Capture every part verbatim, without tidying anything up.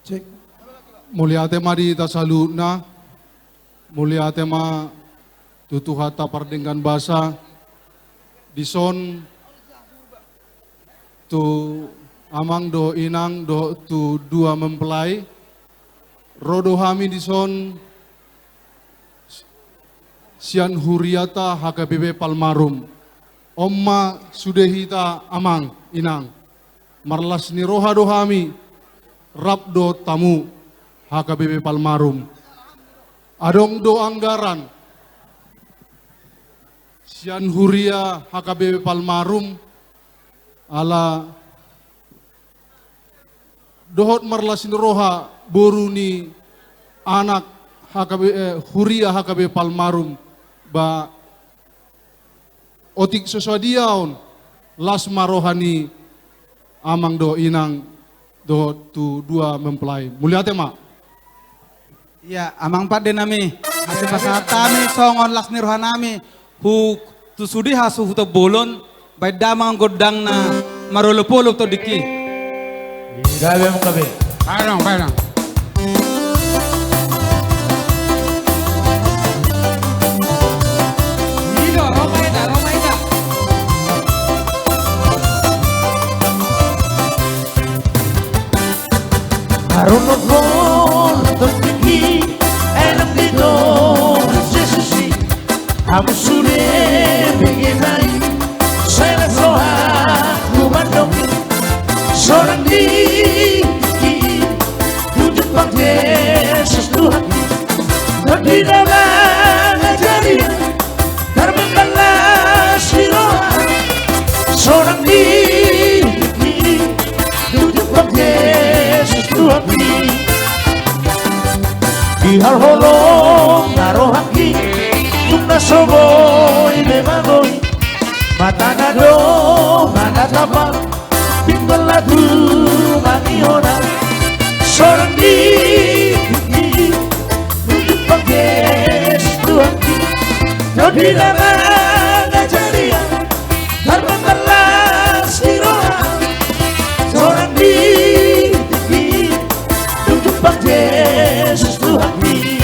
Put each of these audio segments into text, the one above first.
Cek. Mauliate ma di hita saluhutna. Mauliate ma tu Tuhanta pardenggan basa. Dison tu amang dohot inang dohot tu dua mempelai. Ro do hami dison sian huriata H K B P Palmarum. On ma sude hita amang, inang. Marlas ni roha do hami, rap dohot hamu H K B P Palmarum. Adong do anggaran sian huria H K B P Palmarum, ala dohot marlas ni roha boru ni anak H K B, eh, huria H K B P Palmarum, ba otik so sadia on, las ma roha ni amang dohot inang dohot tu dua mempelai. Mauliate ma. Ia, amang pande nami, asa pasahat hami songon las ni roha nami, hu, tu sude hasuhuton bolon, baen damang gondangna, marolopolop tondingki. Gabe, amang, gabe. Baen, baen. Ido, Roma ida, Roma ida. Aron nongkon tondingki, enak di toru Jesus i. Hamu sude bege nai, sai las rohangku mandok. Sonang di tingki, tu jumpang Jesus Tuhanki. Tondi na mangajari, tarbaen las ni roha. Sonang di tingki, tu jumpang Jesus Tuhanki. Di hal holong na rohangki, tung na so boi be magoi. Matana do manatap, pinggol na tumangihon. Sonang di tingki, tu jumpang Jesus Tuhanki. Tondi na mangajari, tarbaen las ni roha. Sonang di tingki, tu jumpang Jesus Tuhanki.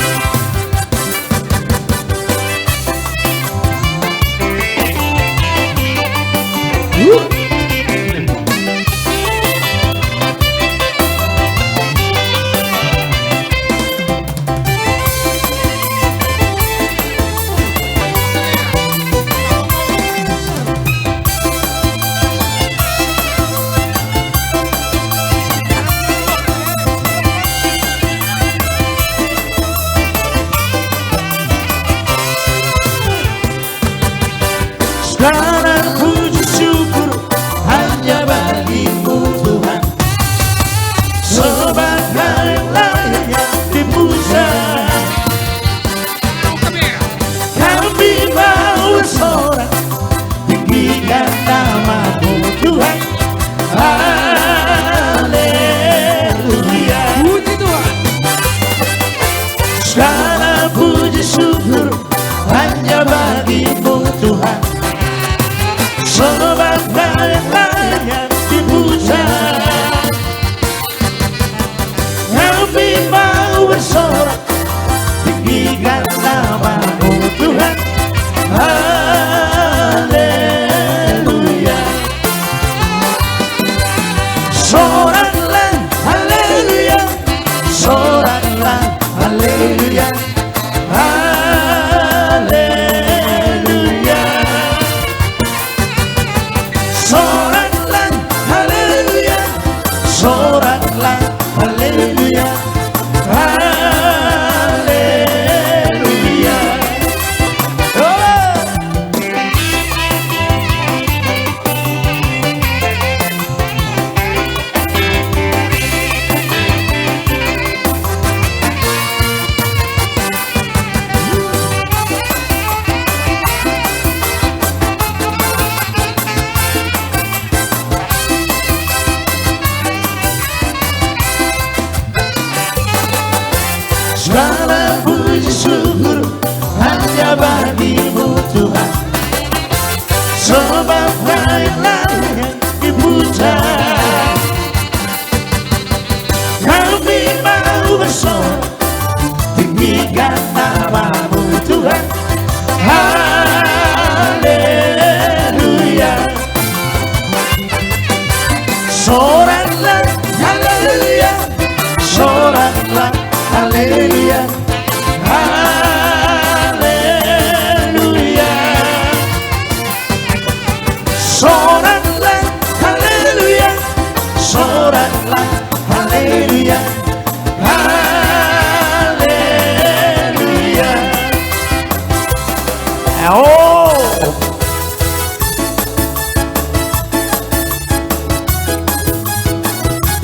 Segala puji syukur hanya bagi-Mu Tuhan. Sebagai layang yang dipuja. Kami mau bersorak, tinggikan nama-Mu Tuhan. Haleluya. Puji Tuhan. Segala puji syukur hanya bagi-Mu Tuhan. Sebagai layang yang dipuja. Kami mau bersorak, tinggikan nama-Mu Tuhan. Haleluya. Soraklah, haleluya. Soraklah, haleluya. Haleluya. Soraklah, haleluya. Soraklah, haleluya. Haleluya. Ole. Segala puji syukur hanya bagi-Mu Tuhan. Sebab Kau yang layak dipuja. Kami Sorangan haleluya, sorangan haleluya, haleluya. Sorangan haleluya, sorangan haleluya, haleluya. Oh.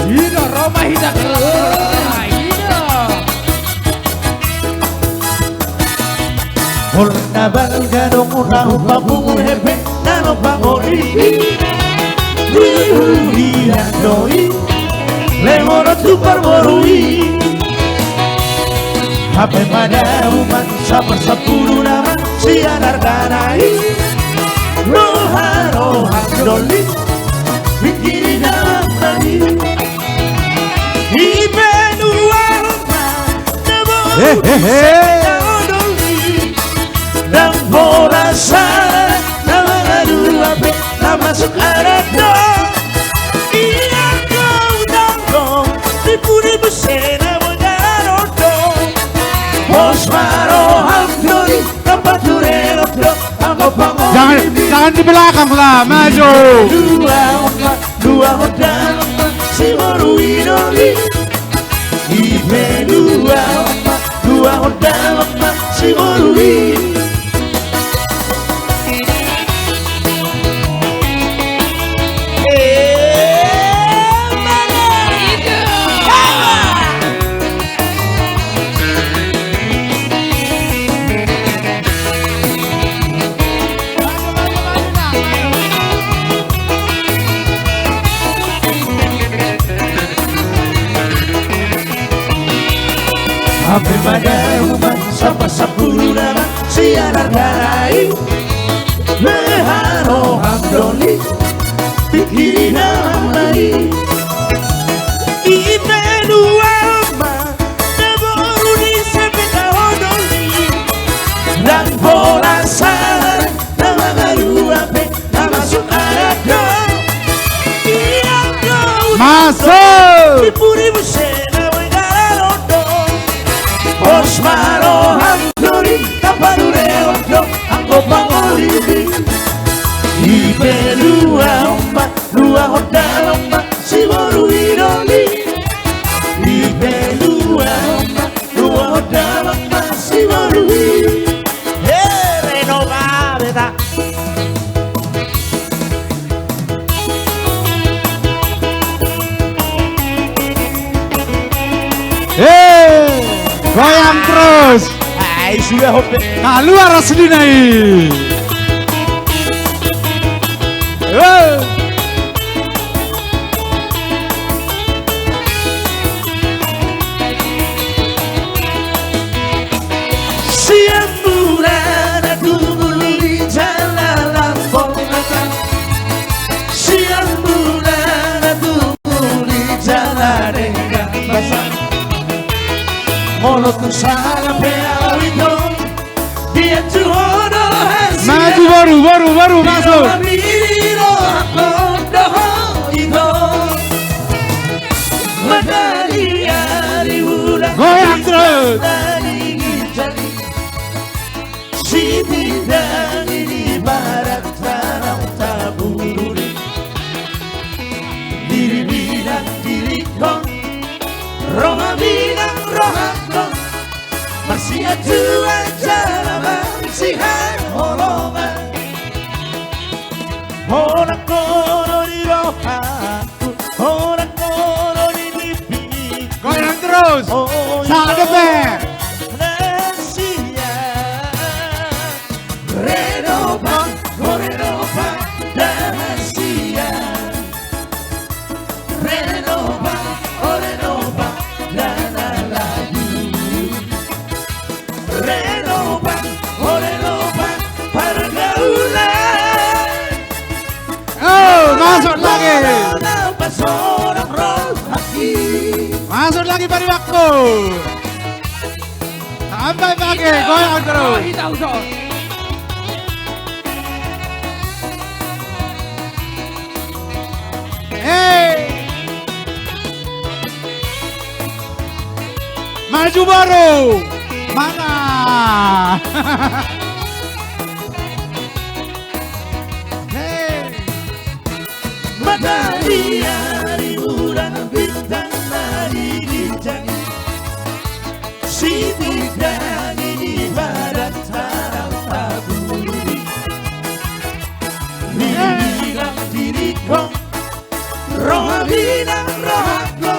Ida, Roma, ida, ida. Holan na balga do muna, papungu hepeng na no pangoli. Di huria do i, lehon tu parboru i. Hape ma dauman saparsampulu nama sian argana i. Roha, roha doli, pikiran nama i. Ipe dua ma, eh, eh, eh. Doli, dang porasa, nama dua pe, nama sukara do. Ia kau dangko, di puri busena mo darodo. Pos ma roham doli, Jangan, jangan di belakang lah, maju. Dua opat, dua opat, si boru i doli. Ipe dua opat, dua opat, si boru i. Eh, mana? Hape ma dauman saparsampulu nama sian argana i. Roham doli, pikiran nama i. Ipe dua ma, na boru ni sapeta ho doli. Dang porasa, nama dua pe, nama sukara do. Ia kau masuk. Di puri busena mo darodo. Pos ma roham doli, tapadurehon do anggo pangolimi. Ipe dua opat, dua opat, si boru i doli. Ipe dua opat, dua opat, si boru i. Eh, Reno, ba, beta. Eh, goyang terus. Ai, sudah, hope. Keluar asli nai. Eh. Sian mula na tubu di jala lampung ata. Sian mula na tubu di jala denggan basa. Molo tung sala pe au ito. Maju, boru, boru, boru, masuk. Goyang terus. Diri bilang diri ho, roha bilang roha ho. Marsiatua jala marsihaholongan. Holan ho do di rohangku, holan ho do di mimpiku. Goyang terus. Oh, sada pe. Nasian. Reno Bang, oh Reno Bang, dana sian. Reno Bang, oh Reno Bang, dana lagu. Reno Bang, oh Reno Bang, pargaulan. Oh, masuk lagi. Masuk lagi, Pak Riwakko. Sampai pakai, goyang terus. Oh, hita usah. Hei. Baju baru. Mana? Hei. Matahari, bulan, bintang na di ginjang, sititik angin di badan, tarang tabuni. Bilang diriku, roha bilang rohaku,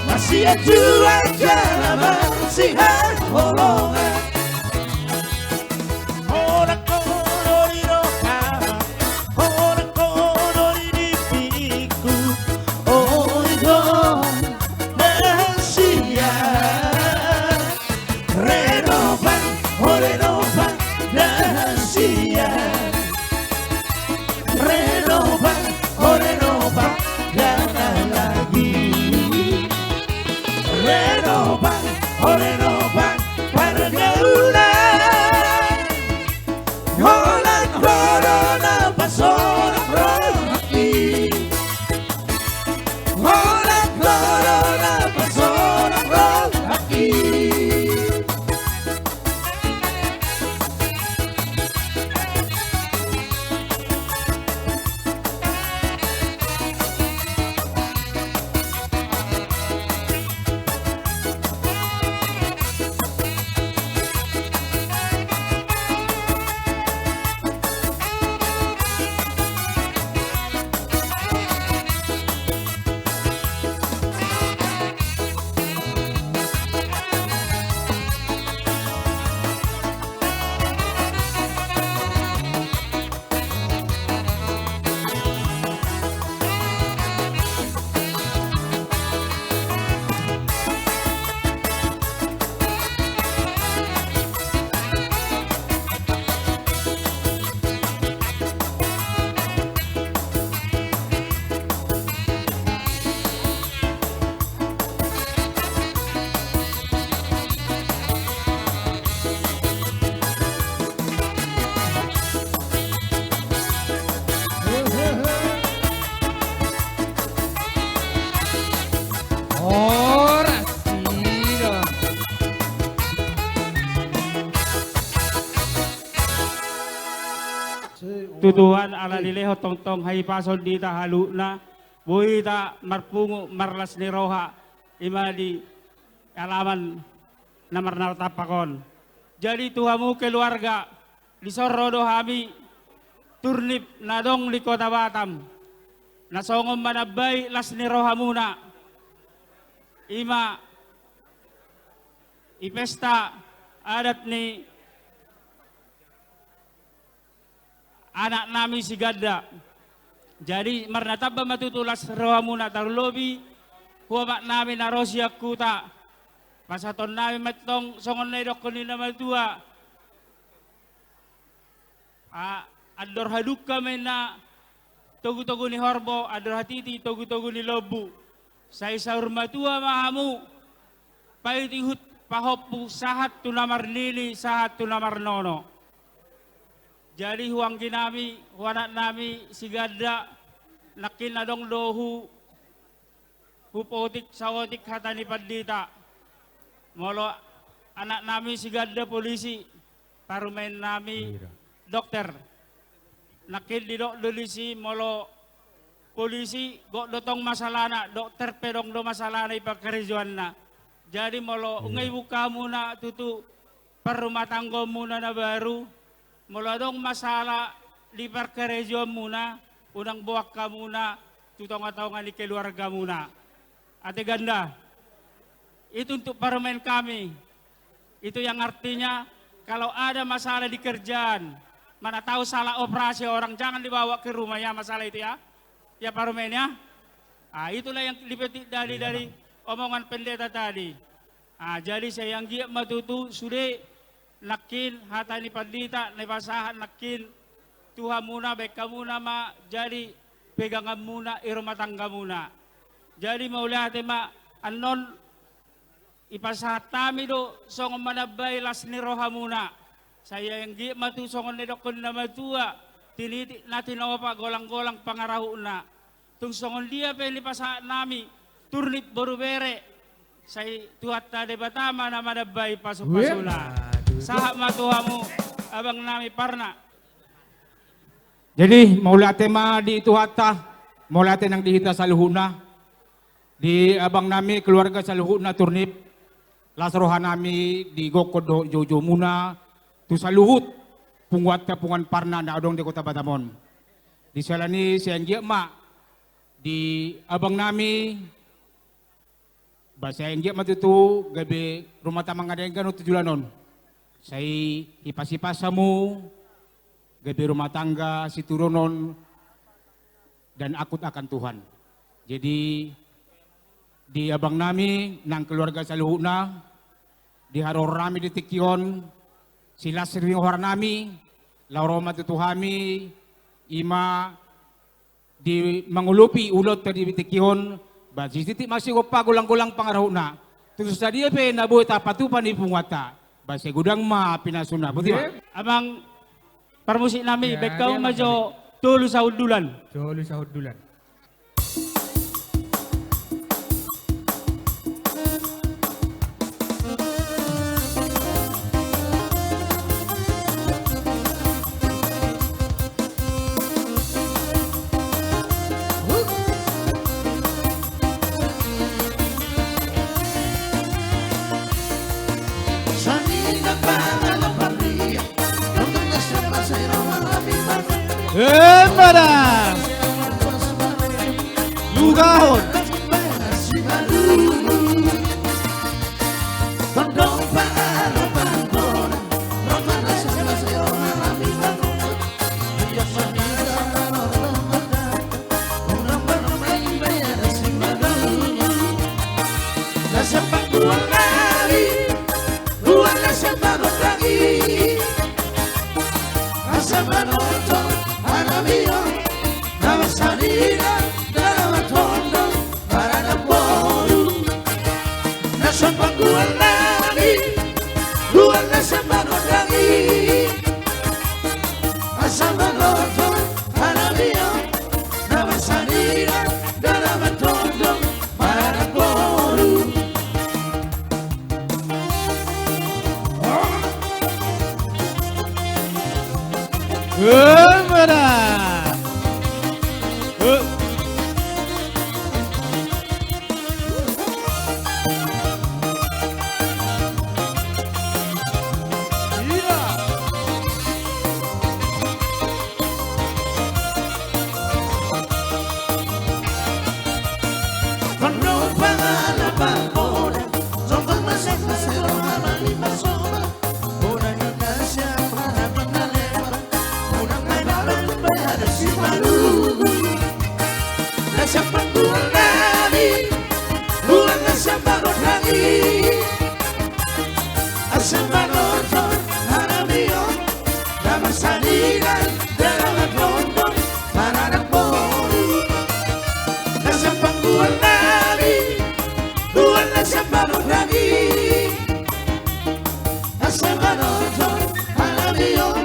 masih tuai jala marsihan holongan. Holan ho do di roha, holan ho do di diriku, oi do na sian. Renoban, o renoban na sian. Renoban, o renoban na lagi. Renoban, o renoban pargaulan. Holan ho do na pasolang rohangki. Holan ho do na pasolang rohangki. Horas, sidok. Tu Tuhan ala dilehon tongtong hahipason di hita saluhutna, boi hita marpungu marlas ni roha, i ma di alaman na marnatampak on. Jadi tu hamu keluarga, dison ro do hami turnip na adong di Kota Batam, na songon manambai las ni rohamuna, i ma i pesta adat ni anak nami si Ganda. Jadi marnatamba ma tutu las rohamuna, tarlobi tu amak nami na ro sian huta. Pasahaton nami ma tong songon na nidokkon ni na matua. A, andor hadungka ma inna togutogu ni horbo, andor hatiti togutogu ni lombu. Sai saur matua ma hamu, paihutihut pahompu sahat tu na marnini, sahat tu na marnono. Jadi hu anggi nami, hu anak nami si Ganda, nangkin adong do hu, hupotik saotik hata ni pandita. Molo anak nami si Ganda polisi, parumaen nami dokter. Nangkin didok do disi molo polisi gok do tong masalahna, dokter pe adong do masalahna di parkarejoanna. Jadi molo nunga dibuka hamuna tutu parrumatanggaonmuna na baru, molo adong masalah di parkarejoanmuna, unang boan hamuna tu tongatonga ni keluargamuna. Ate Ganda, itu untuk parumaen kami. Itu yang artinya kalau ada masalah di kerjaan, mana tahu salah operasi orang, jangan dibawa ke rumah ya masalah itu ya. Ya parumaen ya. Ah, itulah yang dipetik dari, dari omongan pendeta tadi. Ah, jadi sai anggiat ma tutu sude nangkin hata ni pandita na dipasahat nangkin tu hamuna, baen hamuna ma jadi peganganmuna di rumah tanggamuna. Jadi mauliate ma, annon dipasahat hami do songon manambai las ni rohamuna. Sai anggiat ma tutu songon na nidokkon ni na matua, tinitik na tinopa, golanggolang pangarahutna. Tung songon dia pe na dipasahat nami, turnip boru bere, Sai Tuhanta Debata ma na manambai pasupasuna. Sahat ma tu hamu abang nami Parna. Jadi mauliate ma di Tuhanta, mauliate nang di hita saluhutna, di abang nami keluarga saluhutna Turnip. Las roha nami di gokhon dohot joujoumuna, tu saluhut punguanta, punguan Parna na adong di Kota Batam on. Di siala ni i sai anggiat ma di abang nami, ba sai anggiat ma tutu gabe rumah tangga na denggan on tu joloan on. Sai hipas-hipas hamu gabe rumah tangga siturunon dan angkut akan Tuhan. Jadi di abang nami nang keluarga saluhutna, di haroro nami di tingki on, silas ni roha nami laho ro ma tutu hami, i ma di mangolopi ulaonta di tingki on, ba sititi ma sigompa, golang-golang pangarahutna. Tung so sadia pe na boi tapatupa ni punguanta, ba sai godang ma pinasuna. Boti ma. Amang parmusik nami, baen hamu ma jo tolu sahundulan. Tolu sahundulan. Emma da. Lugahon. Asa manortor hanami on, na marsanina, na martondong, maranak boru. Na so panggual nami, gual na sian Banon Ranggit i. Asa manortor hanami on, na marsanina, na martondong, maranak boru. Emma da. Asa manortor hanami on, na marsanina, na martondong, maranak boru. Asa panggual nami, gual na sian Banon Ranggit i. Asa manortor hanami on,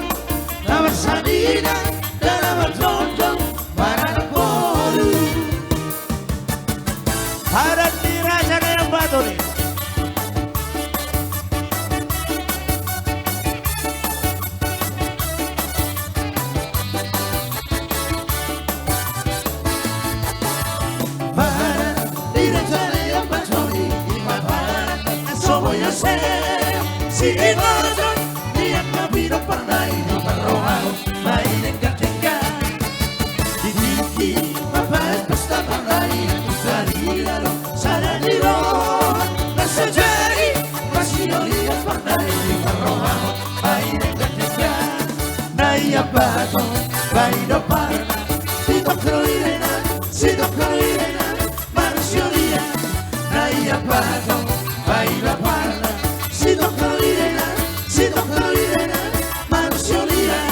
na marsanina, na martondong, maranak boru. Padan ni Raja Nai Ambaton i. Padan ni Raja Nai Ambaton i, i ma padan na so boi asa siboto ni angka pinomparna i di parrohahon. Bahen denggan-denggan di tingki, mambahen pesta pardalian tu sadari on. Sada ni roha na so jadi, marsiolian pardalian di parrohahon. Bahen denggan-denggan Nai Ambaton, bahen do parna, sitongka do irena, sitongka do irena, marsiolian. Nai Ambaton, bahen do parna, sitongka do irena, sitongka do irena, marsiolian.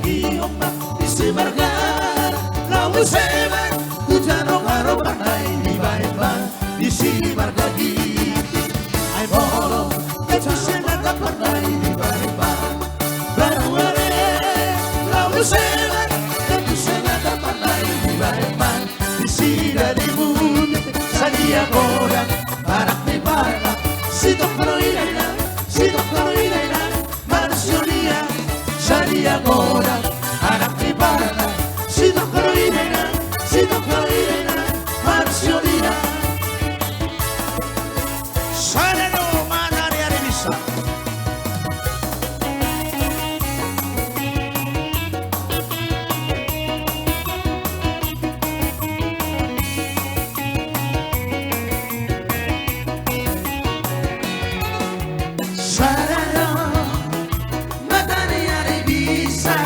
Di omak di Simarga, laho muse ma tu tano haropa nai dibaen ma di Simarga Ginting. Ai molo tu Sengata parna i dibaen ma, baru are laho muse ma tu Sengata parna i dibaen ma. Di Sidalimun sadia godang anak ni parna, sitongkol i dainang, sitongkol i dainang. Marsiolia sadia godang anak ni parna, sitongkol i dainang, sitongkol i dainang. Marsiolia. Sada do mata ni ari bisa. Sada do mata ni ari bisa.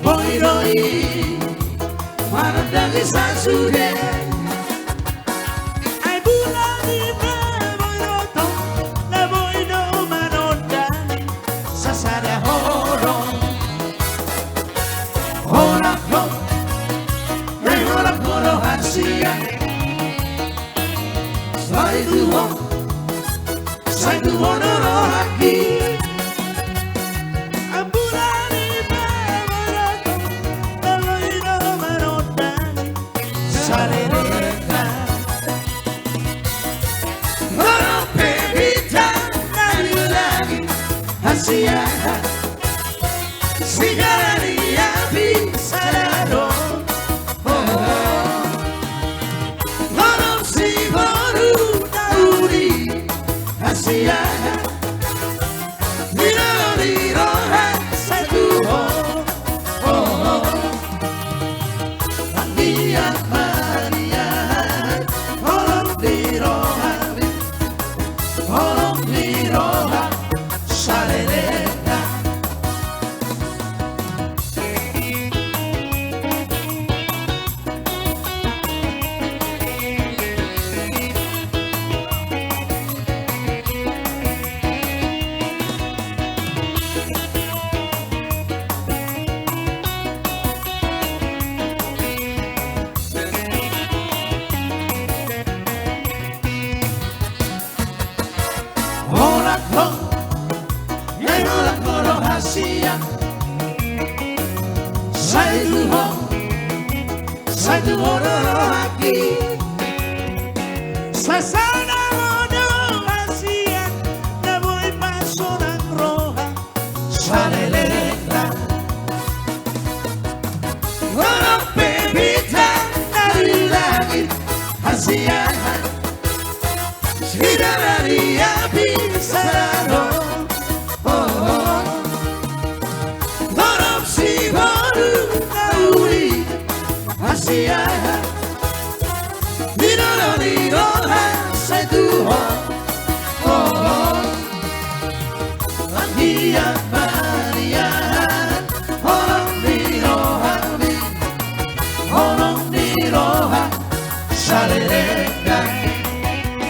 Boi do i manondangi sasude. Ai bulan i pe boi do tong na boi do manondangi sasada holong. Holan ho, nai holan ho do hasian. Sai tu ho, sai tu ho do rohangki. Ai bulan i pe boi do tong na boi do manondangi salelengna. Holong pe bintang na di langit hasian. Sigara ni api sada do. Holong siboru na uli hasian. Di roha, di roha satu ho. Anggiat ma nian holong di roha, holong di roha salelengna. Holan ho, nai holan ho do hasian. Sai tu ho, sai tu ho do rohangki. Sasada ho do hasian na boi pasonang roha salelengna. Holong pe bintang na di langit hasian. Sigara ni api sada do. Holong siboru na uli hasian. Di roha, di roha satu ho. Anggiat ma nian holong di roha, holong di roha salelengna.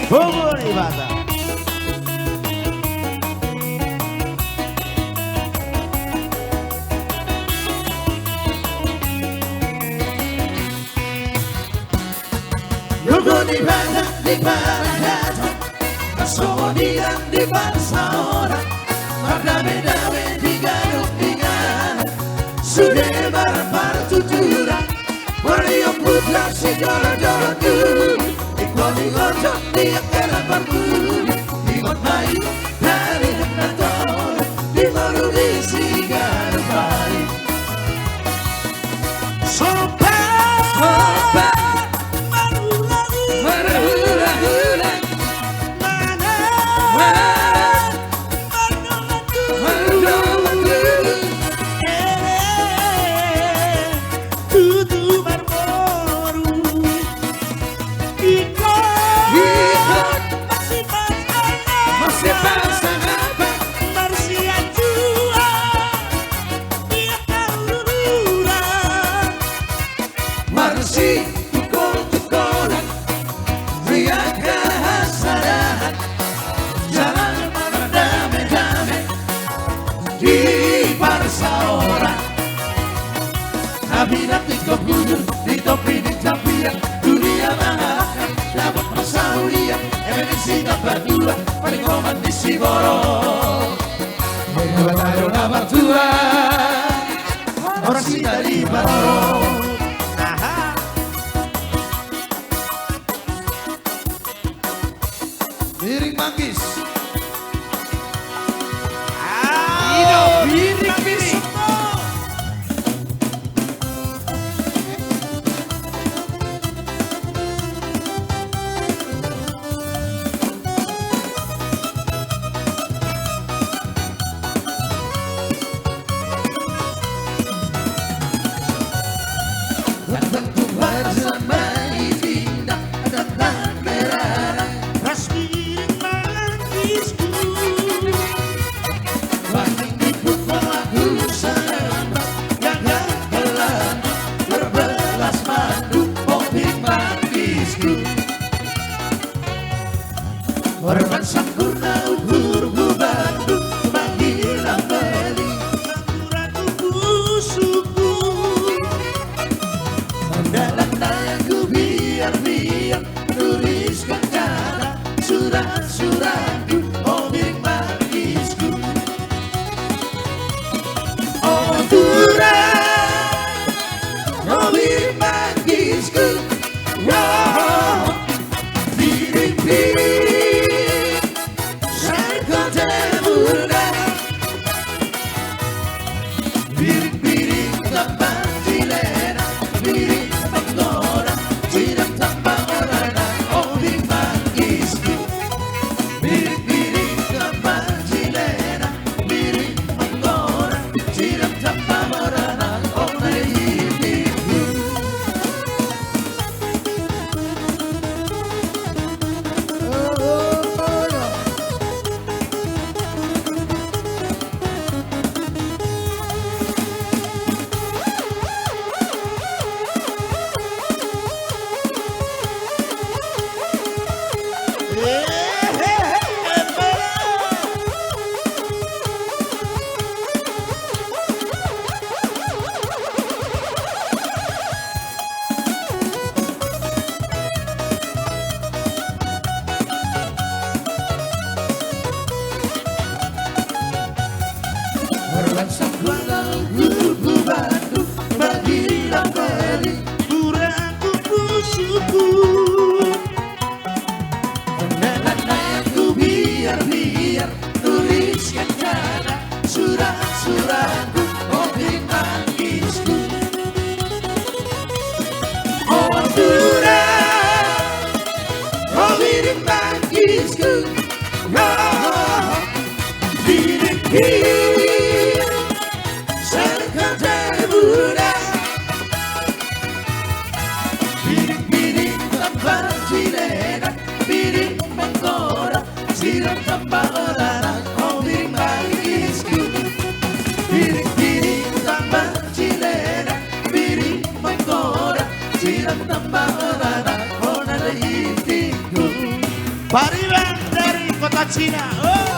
Bobo ni bata. Lugu ni bata di parhata, songon i nang di parsaoran. Mardamedame di ganup di ganup, sude marpartuturan. Mardongan putra sijolojolo tu, ingkon ingoto di angka na parpudi. Ingot ma i dari na tolu, di ngolu di siganup ari. Somba, somba, marhulahula, marhulahula, mana, mana, mardolan tutu, mardolan tutu. Ere, tutu marboru. Ingkon, ingkon masipat, masipat. Saora na binatang kobudut di topi ni jambian, dunia mangalangka dapot masa mulia, M N S tambah dua, paling roman di Siboro. Mengapa taruh nama tua? Orang sita di Baroro. Aha. Biring Manggis. Ah, Biring Manggis. Datang tu bersama izinda, datang merana. Ras Biring Manggis. Paling dipukul lagu serempak, gagal kelam, berbelas madu, Biring Manggis. Hormat sempurna ukur bubandu, manghilang beli. Aturan tubuh suku. Dalam nayanku biar-biar, tuliskan kata surat-suratku, Biring Manggis. O Tuhan, Biring Manggis. Yo, Biring, Biring, sai kote muna. Biring, Biring, tambang cilena, Biring Manggora, sidang tambang orana, Biring Manggis. Biring, Biring, tambang cilena, Biring Manggora, sidang tambang orana, Biring Manggis. Berlangsung walau kubu batu, bagi lambai kurang kubu syukur. Dalam nayanku biar-biar, tuliskan kata surat-suratku, Biring Manggisku. O Tuhan, Biring Manggisku. Biring, Biring, sai kote muna. Biring, Biring, tambang cilena, Biring Manggora, sidang tambang orana, Biring Manggisku. Biring, Biring, tambang cilena, Biring Manggora, sidang tambang orana, Biring Manggisku. Pariban dari kota Cina. Oh.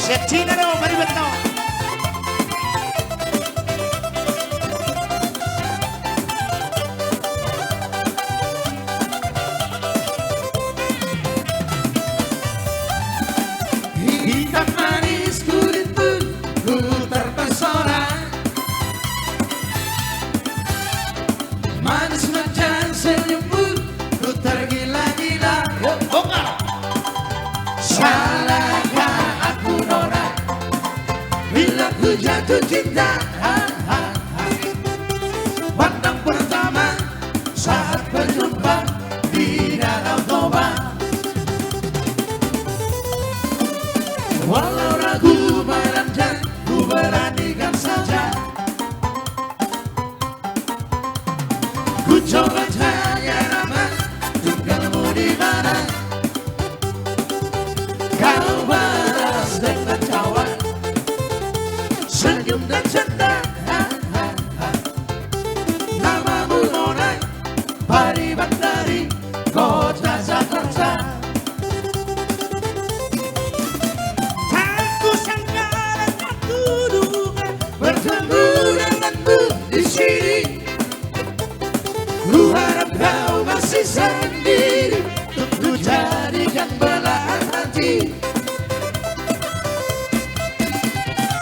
Sian Cina do, pariban do. Hitam manis kulitmu, ku terpesona. Manis manja senyummu, ku tergila-gila. Yo, bongkar. Salahkah aku, nona, bila ku jatuh cinta? Ha, ha, ha. Pandang pertama saat berjumpa di Danau Toba. Walau ragu meranjang, ku beranikan saja. Ku coba tanya nama, tinggalmu di mana? Kau balas dengan cawan, senyum Senyum dan canda, ha, ha, ha. Namamu Monai, pariban dari kota Jakarta. Tak kusangka dan tak kuduga bertemu denganmu di sini. Ku harap kau masih sendiri, untuk ku jadikan belahan hati.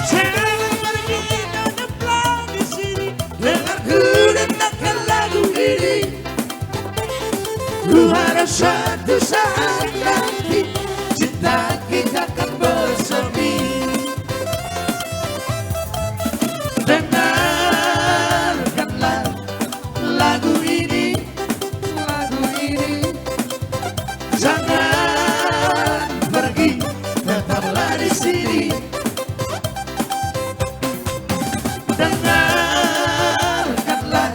Jangan pergi, tetaplah di sini, dengar ku denangkan lagu ini. Ku harap suatu saat nanti, cinta kita akan bersemi. Dengarkanlah lagu ini, lagu ini. Jangan pergi, tetaplah di sini. Dengarkanlah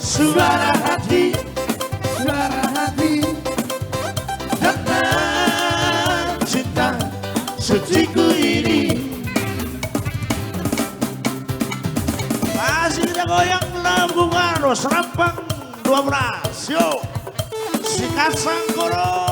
suara hati, suara hati. Dengar cinta suciku ini. Masih kita goyang lagu Garo, Serampang dua belas, yo. Sikat Sanggoro.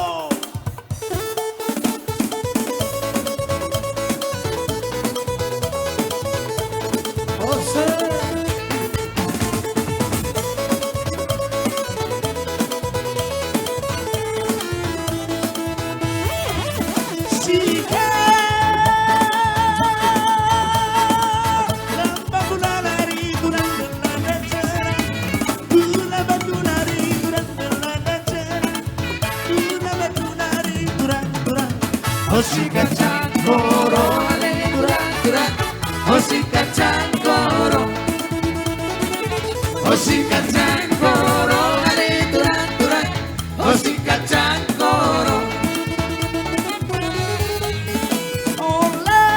O sikat Sanggoro, ale turang turang. O sikat Sanggoro. O sikat Sanggoro, ale turang turang. O sikat Sanggoro. Ola.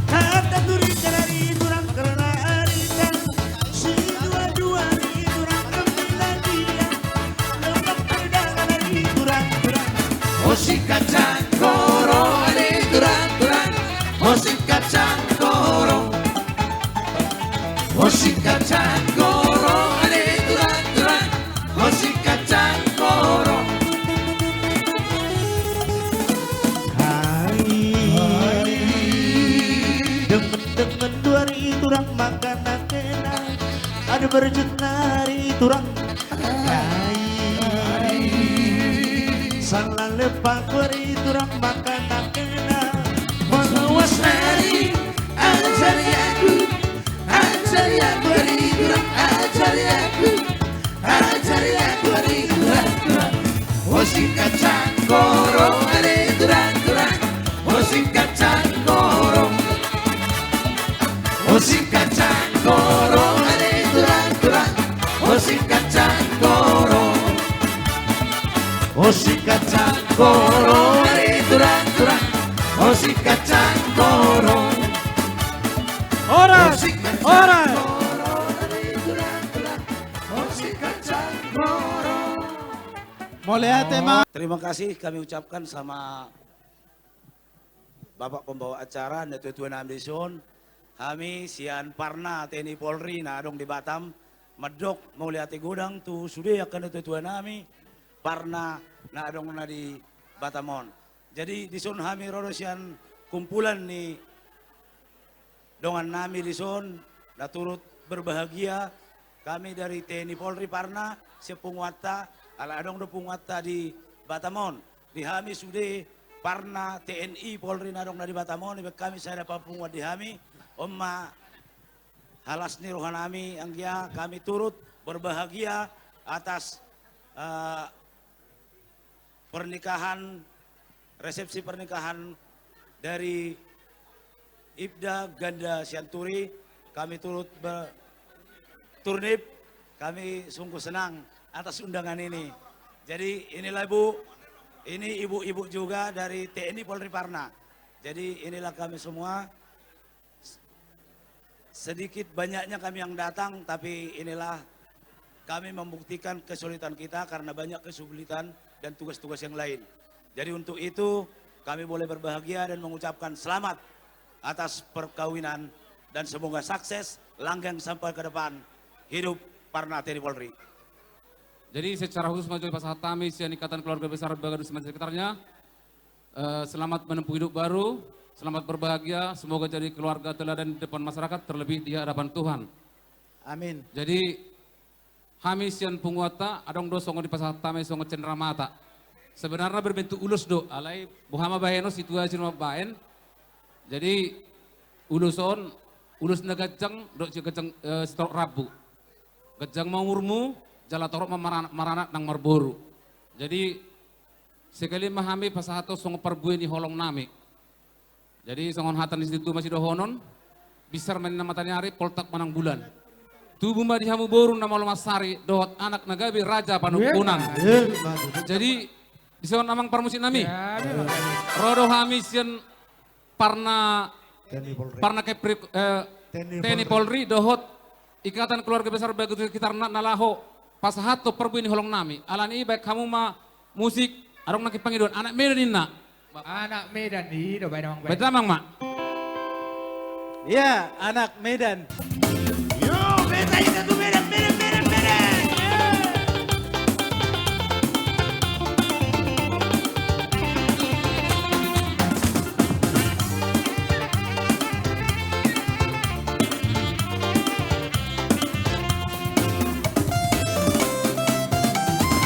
Hata turi jalari turang karena arita. Siduadua ni turang kembilan dia. Lemak perdana ni turang-turang. O sikat Sanggoro, ale turang-turang. O sikat Sanggoro. O sikat Sanggoro, ale turang-turang. O sikat Sanggoro. Hai. Demen-demen do ari turang mangan na kena. Ada berjut nari turang. Hai. Salah lepak do ari turang mangan na kena. Manawas nari, ajari aku, ajari aku ari turang, ajari aku, ajari aku ari turang, turang. O sikat Sanggoro, ale turang-turang. O sikat Sanggoro. O sikat Sanggoro, ale turang-turang. O sikat Sanggoro. O sikat Sanggoro, ale turang-turang. O sikat Sanggoro. Horas, horas. Mauliate ma. Terima kasih kami ucapkan sama Bapak pembawa acara, natua-tua nami dison. Hami sian Parna T N I Polri na adong di Batam, mandok mauliate godang tu sude angka natua-tua nami Parna na adong na di Batam on. Jadi dison hami ro do sian kumpulan ni dongan nami dison na turut berbahagia, kami dari T N I Polri Parna sian punguanta, ala adong do punguanta di Batam on. Di hami sude Parna T N I Polri na adong na di Batam on, dibaen hami sada papunguan di hami. On ma halas ni roha nami, anggia kami turut berbahagia atas, eh, pernikahan, resepsi pernikahan dari Ibda Ganda Sianturi. Kami turut be-, Turnip, kami sungguh senang atas undangan ini. Jadi inilah, Bu, ini ibu-ibu juga dari T N I Polri Parna. Jadi inilah kami semua. Sedikit banyaknya kami yang datang, tapi inilah kami membuktikan kesulitan kita karena banyak kesulitan dan tugas-tugas yang lain. Jadi untuk itu, Kami boleh berbahagia dan mengucapkan selamat atas perkawinan dan semoga sukses, langgeng sampai ke depan. Hidup Parna Teni Polri. Jadi secara khusus ma jolo dipasahat hami sian Ikatan Keluarga Besar Bagadusi dan sekitarnya. Eh, selamat menempuh hidup baru, selamat berbahagia, semoga jadi keluarga teladan di depan masyarakat, terlebih di hadapan Tuhan. Amin. Jadi, hami sian punguanta, adong do songon dipasahat hami songon cenderamata. Sebenarna berbentuk ulos do, alai boha ma bahenon, situasi na mambahen. Jadi, ulos on, ulos na ganjang, dohot si ganjang, eh, sitorop rambu. Ganjang ma umurmu, jala torop ma maranak, maranak nang marboru. Jadi, sekali ma hami pasahathon songon parbue ni holong nami. Jadi, songon hata ni situa ma sidohonon, binsar ma ninna mataniari, poltak ma nang bulan. Tubu ma di hamu boru na malo mansari, dohot anak na gabe raja panungkunan. Iya, iya. Jadi, dison amang parmusik nami. Iya, iya. Ro do hami sian Parna, Teni Polri. Parna Kepri, eh, Teni Teni Polri. Polri, dohot Ikatan Keluarga Besar Bagadusi sekitarna na laho pasahathon parbue ni holong nami. Alani i baen hamu ma musik, adong nangkin pangidoan, Anak Medan ninna. Anak Medan i do, baen amang, baen. Baen amang ma. Iya, Anak Medan. Yo, beta itu tuh Medan, Medan, Medan, Medan.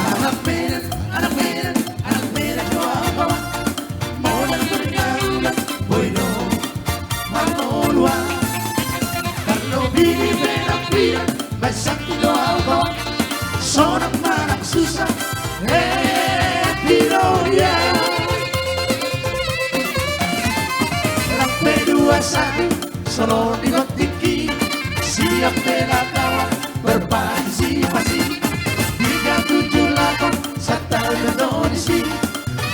Anak Medan, anak Medan, anak Medan do au kawan. Modal pergaulan, boi do mangolu au. Tarlobi di Medan, Medan, baen santi do au kawan. Sonang manang susa, happy do dia. Rap pe dua satu, songon di tingki, siap bela kawan, berpartisipasi. Tiga tujuh lapan, sataru do disi.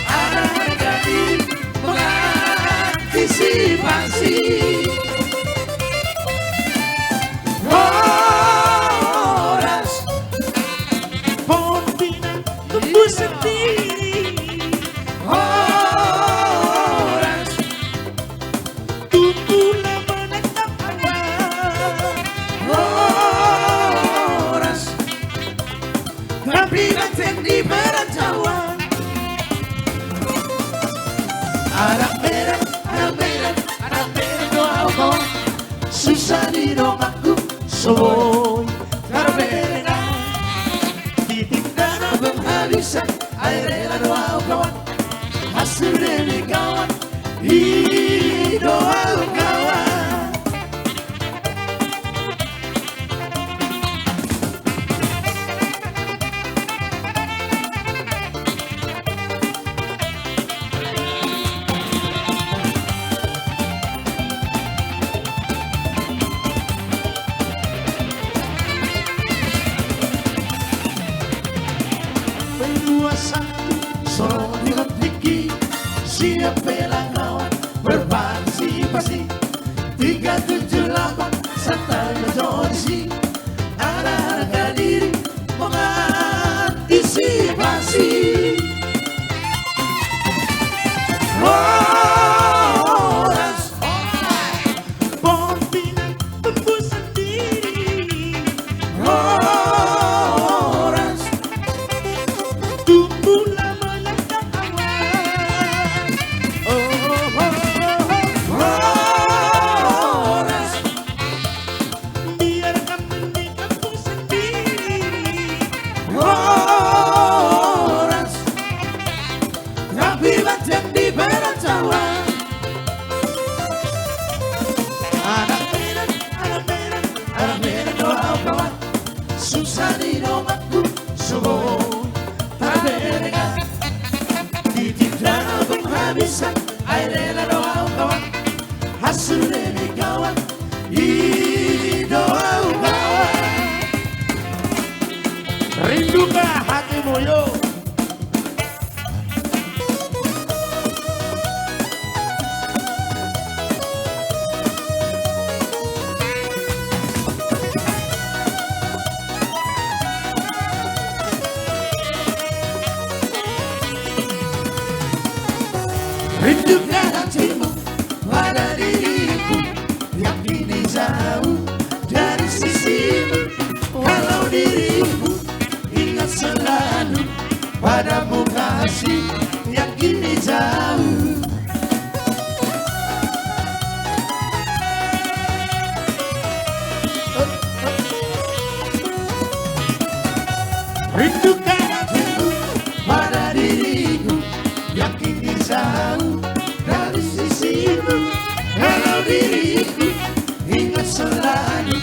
Ada harga diri, mengantisipasi. Horas. Pohon pinang tumbuh sendiri. Horas. Tumbuhlah menatap awan. Horas. Tapi banteng di perantauan. Anak Medan, anak Medan, anak Medan do au kawan. Susa ni donganku so boi tarbereng. Titik dana penghabisan, ai rela do au kawan. Hasil demi kawan, i do au kawan. Pe dua satu, songon di tingki, siap bela kawan, berpartisipasi. Tiga tujuh lapan, sataru do disi. Ada harga diri, mengantisipasi. Horas. Pohon pinang tumbuh sendiri. Horas. Tumbuhlah menatap awan. Oh, oh, oh, oh. Horas. Biarkan mending kampung sendiri. Horas. Tapi banteng di perantauan. Anak Medan, anak Medan, anak Medan do au kawan. Susa ni donganku so boi tarbereng. Titik dana penghabisan, ai rela do au kawan. Hasil demi kawan, i do au kawan. Rindu ma hatimu yo. Rindukan hatiku pada diriku yang kini jauh dari sisimu. Kalau diriku ingat selalu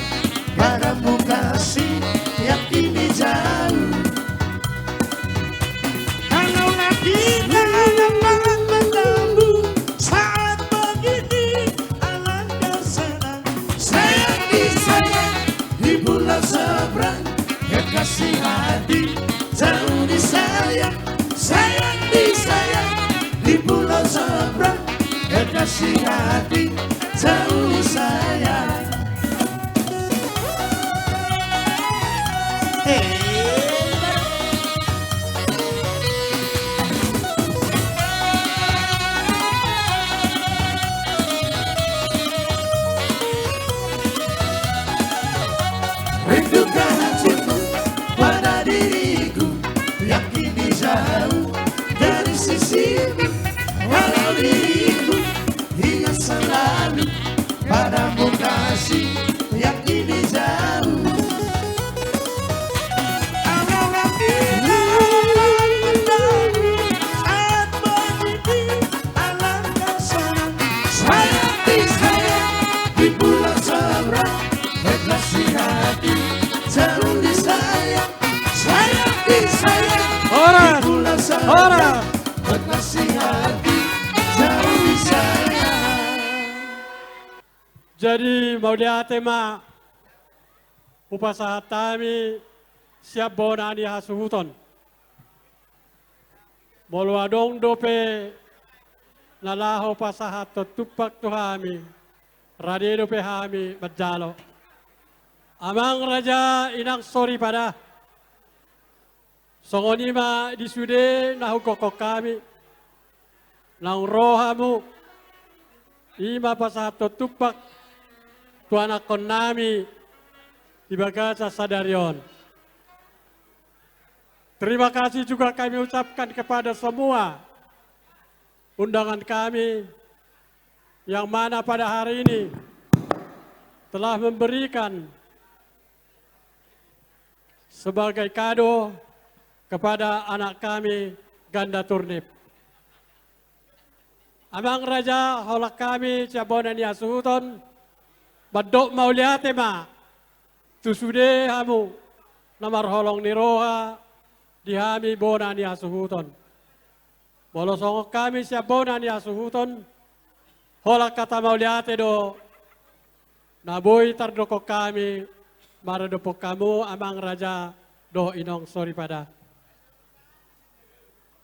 padamu kasih yang kini jauh. Kalau lagi tak dapat bertemu saat begini, alangkah senang. Sayang disayang di pulau seberang, kekasih hati jauh disayang. Sayang disayang di pulau seberang, kekasih hati jauh disayang. Rindukan hatiku pada diriku yang kini jauh dari sisimu. Walau diriku ingat selalu padamu kasih yang kini jauh. Kalau lagi tak dapat bertemu saat begini, alangkah senang. Sayang disayang di pulau seberang, kekasih hati jauh disayang. Sayang disayang di pulau seberang, kekasih hati jauh disayang. Jadi mauliate ma hupasahat hami sian bona ni hasuhuton. Molo adong dope na laho pasahathon tumpak tu hami, rade dope hami manjalo. Amang raja, inang soripada, songon i ma di sude na hugokhon hami, naung ro hamu, i ma pasahathon tumpak tu anakkonnami di bagasan sadari on. Terima kasih juga kami ucapkan kepada semua undangan kami yang mana pada hari ini telah memberikan sebagai kado kepada anak kami, Ganda Turnip. Amang raja, holan hami sian bona ni hasuhuton mandok mauliate ma tu sude hamu na marholong ni roha di hami bona ni hasuhuton. Molo songon hami sian bona ni hasuhuton, holan hata mauliate do na boi tardokhon hami maradophon hamu, amang raja dohot inong soripada.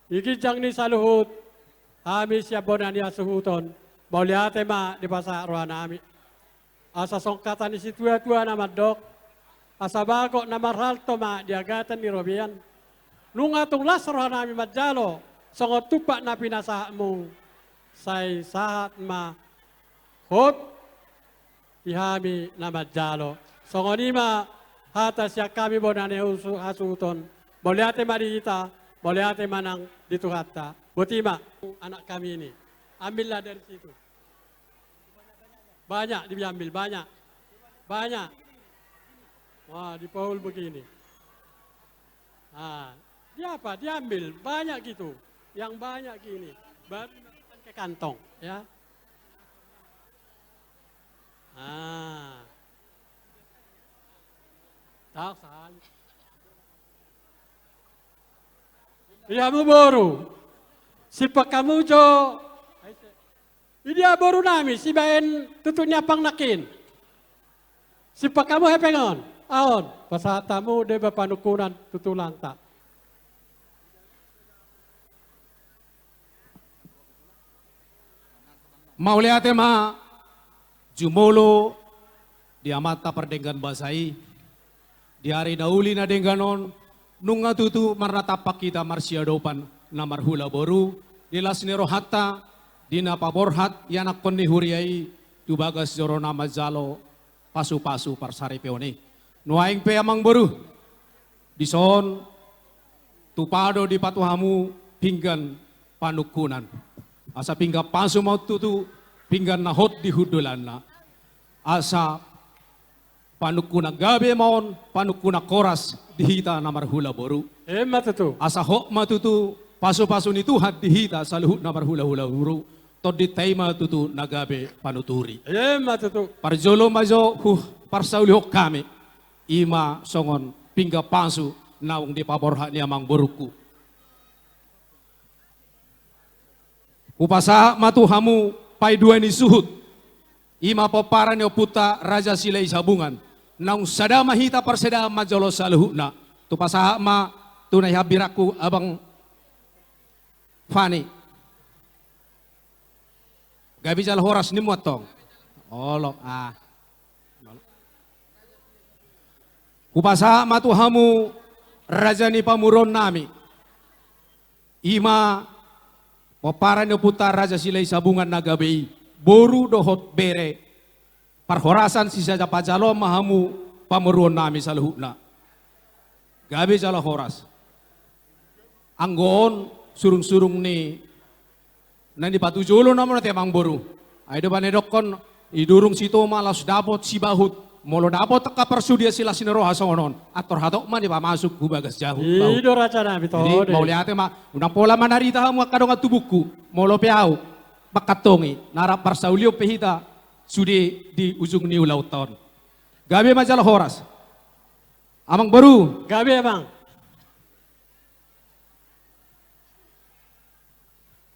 Di ginjang ni saluhut hami sian bona ni hasuhuton, mauliate ma dipasahat rohanami. Asa songon hata ni situatua na mandok, asa bagot na marhalto ma di agatan ni robean. Nunga tung las rohanami manjalo songon tumpak na pinasahatmu, sai sahat ma hot di hami na manjalo. Songon i ma hata sian hami bona ni husu-, hasuhuton. Mauliate ma di hita, mauliate ma nang di Tuhanta. Boti ma anak kami ini. Ambillah dari situ. Banyak diambil, banyak. Banyak. Wah, dipaul begini. Ah, dia apa? Diambil banyak gitu. Yang banyak gini. Baru masukkan ke kantong, ya. Ah. Tahu sahali. Ia mu boru. Sipak kamu jo. Idia borunami sibaen tutu ni ampang nangkin. Sipak hamu hepeng on, aon, pasahat hamu deba panungkunan tu tulangta. Mauliate ma jumolo di amanta pardenggan basa i. Di ari na uli na denggan on, nunga tutu marnatampak hita marsiadopan na marhula boru, di las ni rohanta, di na paborhat ianakhon ni huria i tu bagas joro na manjalo pasupasu parsaripeon i. Nuaeng pe amang boru, dison tupa do dipatupa hamu pinggan panungkunan. Asa pinggan pasu ma on tutu, pinggan na hot di hundulanna. Asa panungkunan gabe ma on, panungkunan horas di hita na marhula boru. Emma tutu. Asa hot ma tutu pasupasu ni Tuhan di hita saluhut na marhulahula boru. Tondinta i ma tutu na gabe panuturi. Emma tutu. Parjolo ma jo huparsaulihon hami, i ma songon pinggan pasu naung dipaborhat ni amangborungku. Hupasahat ma tu hamu paidua ni suhut, i ma pomparan ni ompunta Raja Silahisabungan. Naung sada ma hita parsadaan manjalo saluhutna. Hupasahat ma tu na ihambirangku Abang Fani. Gabe jala horas nimmu antong. Olo, ah. Hupasahat ma tu hamu raja ni pamoruon nami. I ma pomparan ni ompunta Raja Silahisabungan na gabe i, boru dohot bere. Parhorasan sisada panjaloan ma hamu pamoruon nami saluhutna. Gabe jala horas. Anggo on surungsurung ni na nipatujolo nama na te amangboru. Ai do bane dokkon, idurung sitoma laos dapot sibahut. Molo dapot angka parsudian silas ni roha songon on, antor hatop ma dipamasuk hu bagas jahut. I do raja nami. Jadi tode, mauliate ma, unang pola manarita hamu angka dongan tubungku. Molo pe au mangkantongi, na rap parsaulion pe hita sude di ujung ni ulaonta on. Gabe ma jala horas. Amangboru. Gabe, Amang.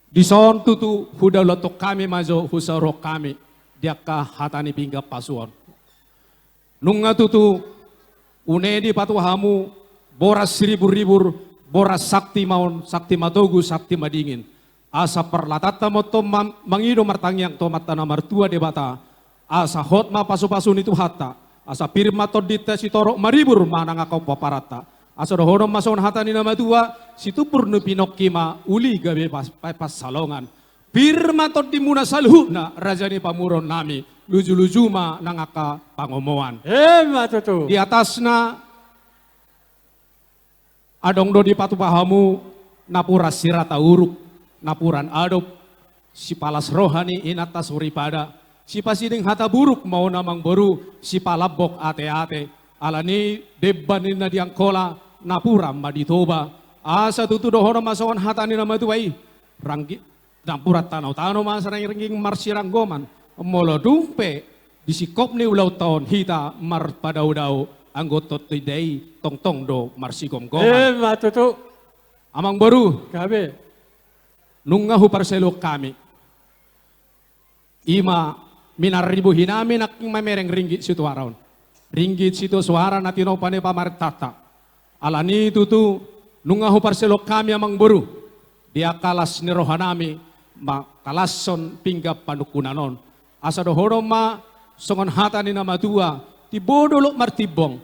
Dison tutu hudaulathon hami ma jo, husaorhon hami di angka hata ni pinggan pasu on. Nunga tutu une dipatupa hamu boras siriburribur, boras sakti ma on, sakti matogu, sakti madingin. Asa parlatanta ma on tong ma-, mangido martangiang tu Amanta na martua Debata, asa hot ma pasupasu ni Tuhanta, asa pir ma tondinta, sitorop maribur ma nang angka pomparan ta. Asa dohonon ma songon hata ni na matua, situpur ni pinongki ma uli gabe pas-, pa-, pansalongan. Pir ma tondimuna saluhutna, raja ni pamoruon nami, lujuluju ma nang angka pangomoan. Emma tutu. Di atasna, adong do dipatupa hamu napuran sirata uruk, napuran adop, sipalas roha ni inanta soripada, sipasiding hata buruk ma on amangboru, sipalambok ateate, alani demban ni na di Angkola, napuran ma di Toba. Asa tutu dohonon ma songon hata ni na matua i, ranggi-, napuran tanotano ma asa rangging marsiranggoman. Molo dung pe di singkop ni ulaonta on hita marpadaodao, anggo tondinta i tongtong do marsigomgoman. Emma tutu. Amangboru. Gabe. Nunga huparsaulihon hami. I ma minar ni bohi nami nangkin mamereng ringgit sitio soara on. Ringgit sitio soara na tinopa ni pamarentanta. Alani tutu, nunga huparsaulihon hami amangboru, di angka las ni roha nami, mangkalashon pinggan panungkunan on. Asa dohonon ma songon hata ni na matua, timbo dolok martimbong,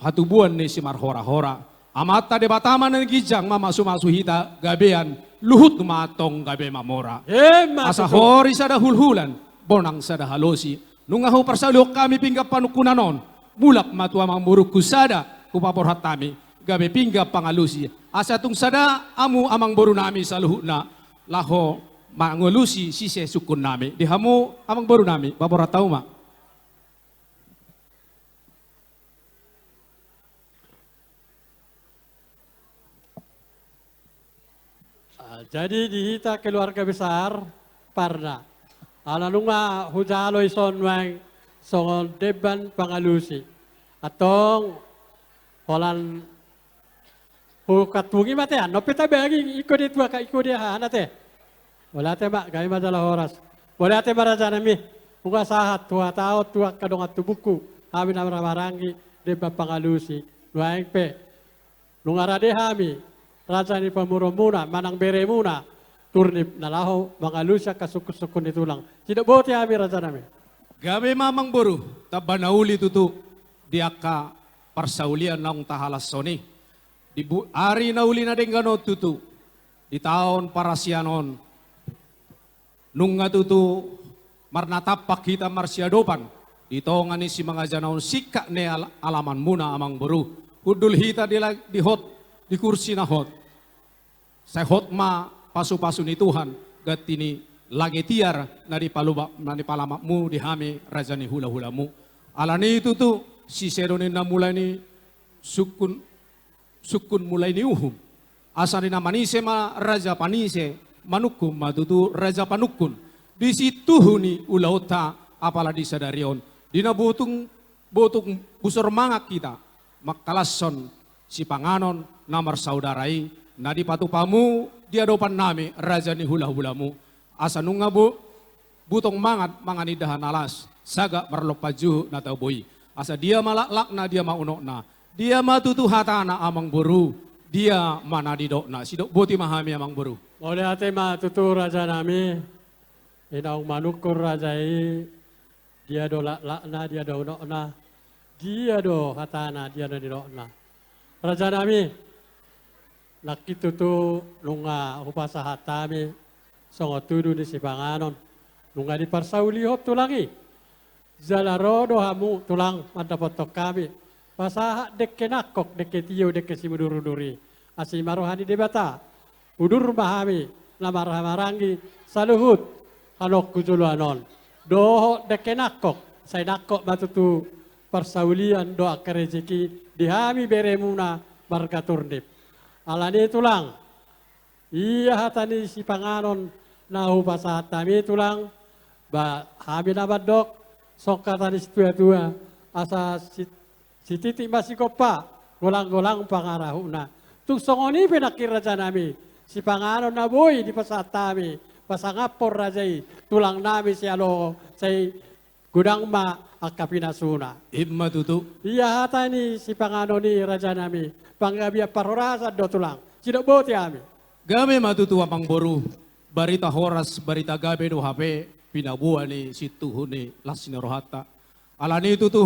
hatubuan ni simarhorahora. Amanta Debata ma na ginjang mamasumasu hita gabean, luhut ma antong gabe mamora. Emma tutu. Asa hori sada hulhulan, bonang sada halosi. Nunga huparsaulihon hami pinggan panungkunan on, mulak ma tu amangborungku sada hupaborhat hami, gabe pinggan pangalusi. Asa tung sada hamu amangboru nami saluhutna, laho mangalusi sise sungkun nami. Di hamu amangboru nami, paborhat hamu ma. Ah, jadi di hita keluarga besar Parna, ala nunga hujalo ison nuaeng songon demban pangalusi. Antong holan hukatungi ma te, annon pe tabagi, ingkon dia tu angka, ingkon dia hahana te. Mauliate ma, gabe ma jala horas. Mauliate ma raja nami, nunga sahat huhatahon tu angka dongan tubungku, hami na marhahamaranggi, demban pangalusi. Nuaeng pe nunga rade hami, raja ni pamoruonmuna, manang beremuna, turnip na laho mangalusi angka sungkunsungkun ni tulang. Sidok boti hami raja nami. Gabe ma amangboru, tamba na uli tutu di angka parsaulian naung tahalashon i. Di bu-, ari na uli na denggan on tutu, di taon parasian on, nunga tutu marnatampak hita marsiadopan di tonga ni simangaja na on singkat ni al-, alamanmuna amangboru. Hundul hita di la-, di hot, di kursi na hot. Sai hot ma pasupasu ni Tuhan, ganti ni lage tiar na dipaluma-, na dipalamatmu di hami raja ni hulahulamu. Alani i tutu, sise do ninna mulai ni sungkun, sungkun mulai ni uhum. Asa di na manise ma raja panise, manungkun ma tutu raja panungkun. Di situhu ni ulaonta apala di sadari on. Di na botung, botung busur mangan hita, mangkalashon sipanganon na marsaudara i, na dipatupamu di adopan nami raja ni hulahulamu. Asa nunga bu-, butong mangan, mangan indahan na las, sagat marlompan juhut na tabo i. Asa dia ma laklakna, dia ma unokna, dia ma tutu hatana amangboru, dia ma na nidokna. Sidok boti ma hami amangboru. Mauliate ma tutu raja nami, i naung manungkun raja i, dia do laklakna, dia do unokna, dia do hatana, dia do nidokna. Raja nami, nangkin tutu nunga hupasahat hami songon tudu ni sipanganon, nunga diparsaulihon tulang i. Jala ro do hamu tulang mandapothon hami pasahat dengke nangkok, dengke tio, dengke simudurudur i. Asi ma roha ni Debata, udur ma hami na marhahamaranggi saluhut halak tu joloan on. Dohot dengke nangkok, sai nangkok ma tutu parsaulian dohot angka rejeki di hami beremuna marga Turnip. Alani i tulang, ia hata ni sipanganon na hupasahat hami tulang, ba hami na mandok, songon hata ni situatua, asa si-, sititik ma sigompa, golanggolang pangarahutna. Tung songon i pe nangkin raja nami, sipanganon na boi dipasahat hami pasangaphon raja i, tulang nami sialoho, sai godang ma angka pinasuna. I ma tutu. Ia hata ni sipanganon i raja nami, panggabean parhorasan do tulang. Sidok boti hami. Gabe ma tutu amangboru, barita horas, barita gabe do hape pinaboa ni situhu ni las ni rohanta. Alani i tutu,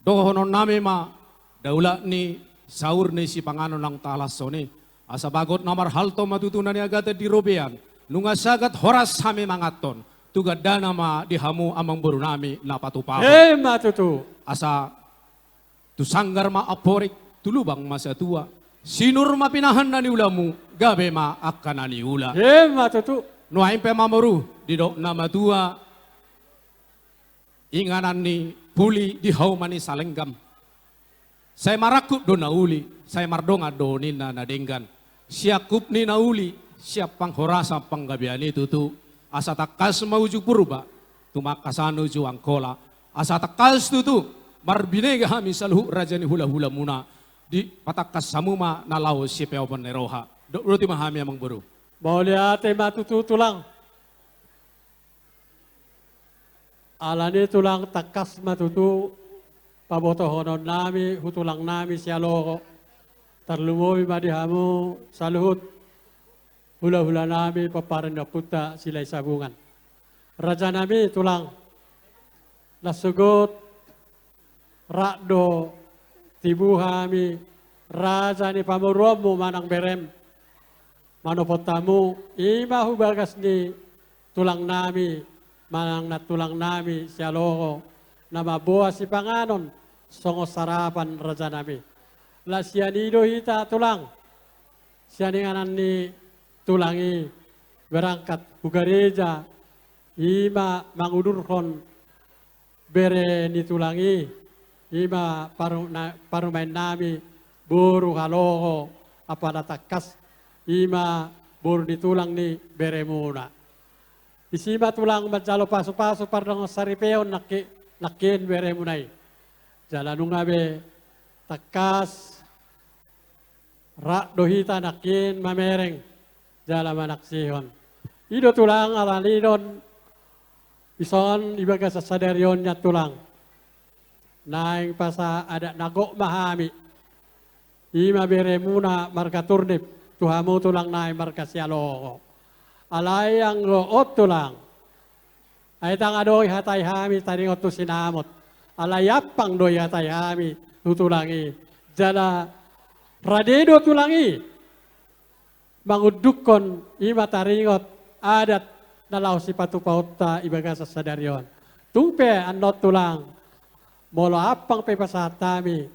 dohonon nami ma, daulat ni saur ni sipanganon naung talashon i. Asa bagot na marhalto ma tutu na niagatan di robean, nunga sagat horas hami manganhon, tu gandana ma di hamu amangboru nami na patupahon. I ma tutu. Asa tu sanggar ma amporik, tu lubang ma satua, sinur ma pinahan na niulamu, gabe ma angka na niula. I ma tutu. Nuaeng pe amangboru, didok na matua, inganan ni puli di hauma ni salenggam. Sai marangkup do na uli, sai mardongan do ninna na denggan. Siangkup ni na uli, sian panghorasan panggabean i tutu. Asa tangkas ma uju Purba, tumangkasan uju Angkola. Asa tangkas tutu, marbinege hami saluhut raja ni hulahulamuna. Dipatangkas hamu ma na laho sipeopon ni roha. Dok boti ma hami amangboru. Mauliate ma tutu tulang. Alani tulang tangkas ma tutu pabotohonon nami, hu tulang nami sialoho. Tarlumobi ma di hamu saluhut hulahula nami pomparan ni ompunta Silahisabungan. Raja nami tulang, na sogot rap do tibu hami raja ni pamoruonmu manang berem. Manopot hamu, i ma hu bagas ni tulang nami, manang nantulang nami sialoho, na mamboan sipanganon, songon sarapan raja nami. Ala sian i do hita tulang, sian inganan ni tulang i, berangkat hu gareja, i ma mangudurhon bere ni tulang i, i ma paru-, na-, parumaen nami, boru Haloho, apala tangkas, i ma boru ni tulang ni beremuna. Disi ma tulang manjalo pasupasu pardongansaripeon nangki-, nangkin beremuna i. Jala nunga be tangkas, rap do hita nangkin mamereng jala manaksihon. I do tulang alani i do on, dison di bagasan sadari on nian tulang. Naeng pasahat adat na gok ma hami. I ma beremuna marga Turnip, tu hamu tulang nami marga Sialoho. Alai anggo on tulang, ai ndang adong dihatai hami taringot tu sinamot. Alai ampang do dihatai hami tu tulang i. Jala rade do tulang i mangundukhon i ma taringot adat na laho sipatupaonta di bagasan sadari on. Tung pe annon tulang, molo ampang pe pasahat hami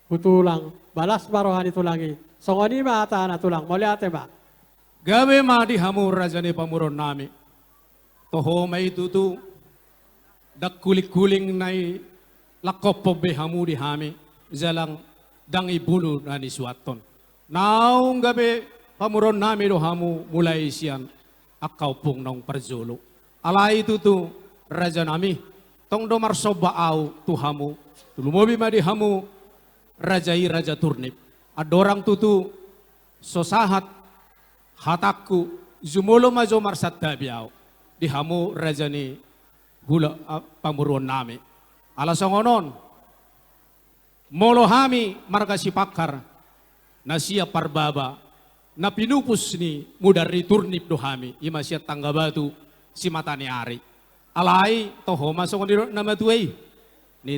tu tulang, balas ma roha ni tulang i. Songon i ma hatana tulang, mauliate ma. Gabe ma di hamu raja ni pamoruon nami. Toho ma i tutu, ndang hulinghuling na i langkophon be hamu di hami, jala ndang i bulu na nisuathon. Naung gabe pamoruon nami do hamu mulai sian angka ompung naung parjolo. Alai tutu raja nami, tong do marsomba au tu hamu, tu lumobi ma di hamu raja i raja Turnip. Andorang tutu so sahat hatangku, jumolo ma jo marsantabi au di hamu raja ni hula, a, pamoruon nami. Ala songon on, molo hami marga Sipanghar, na sian Parbaba, na pinupus ni mudar ni Turnip do hami, i ma sian Tanggabatu, Simataniari. Alai toho ma songon nidok na matua i, ni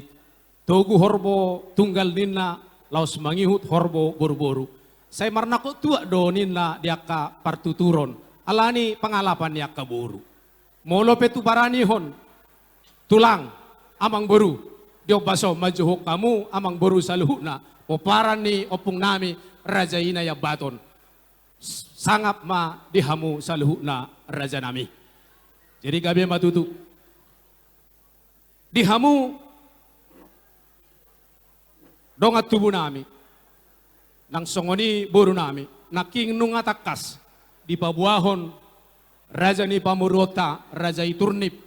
togu horbo tunggal ninna, laos mangihut horbo boruboru. Sai marnangkok tuak do ninna di angka partuturon, alani pangalapan ni angka boru. Molo pe tu paranihon, tulang, amangboru, di ombas on manjouhon hamu amangboru saluhutna, pomparan ni ompung nami, raja i na i Ambaton. Sangap ma di hamu saluhutna raja nami. Jadi gabe ma tutu di hamu dongan tubu nami, nang songon i boru nami, nangkin nunga tangkas dipaboahon raja ni pamoruonta, raja i Turnip,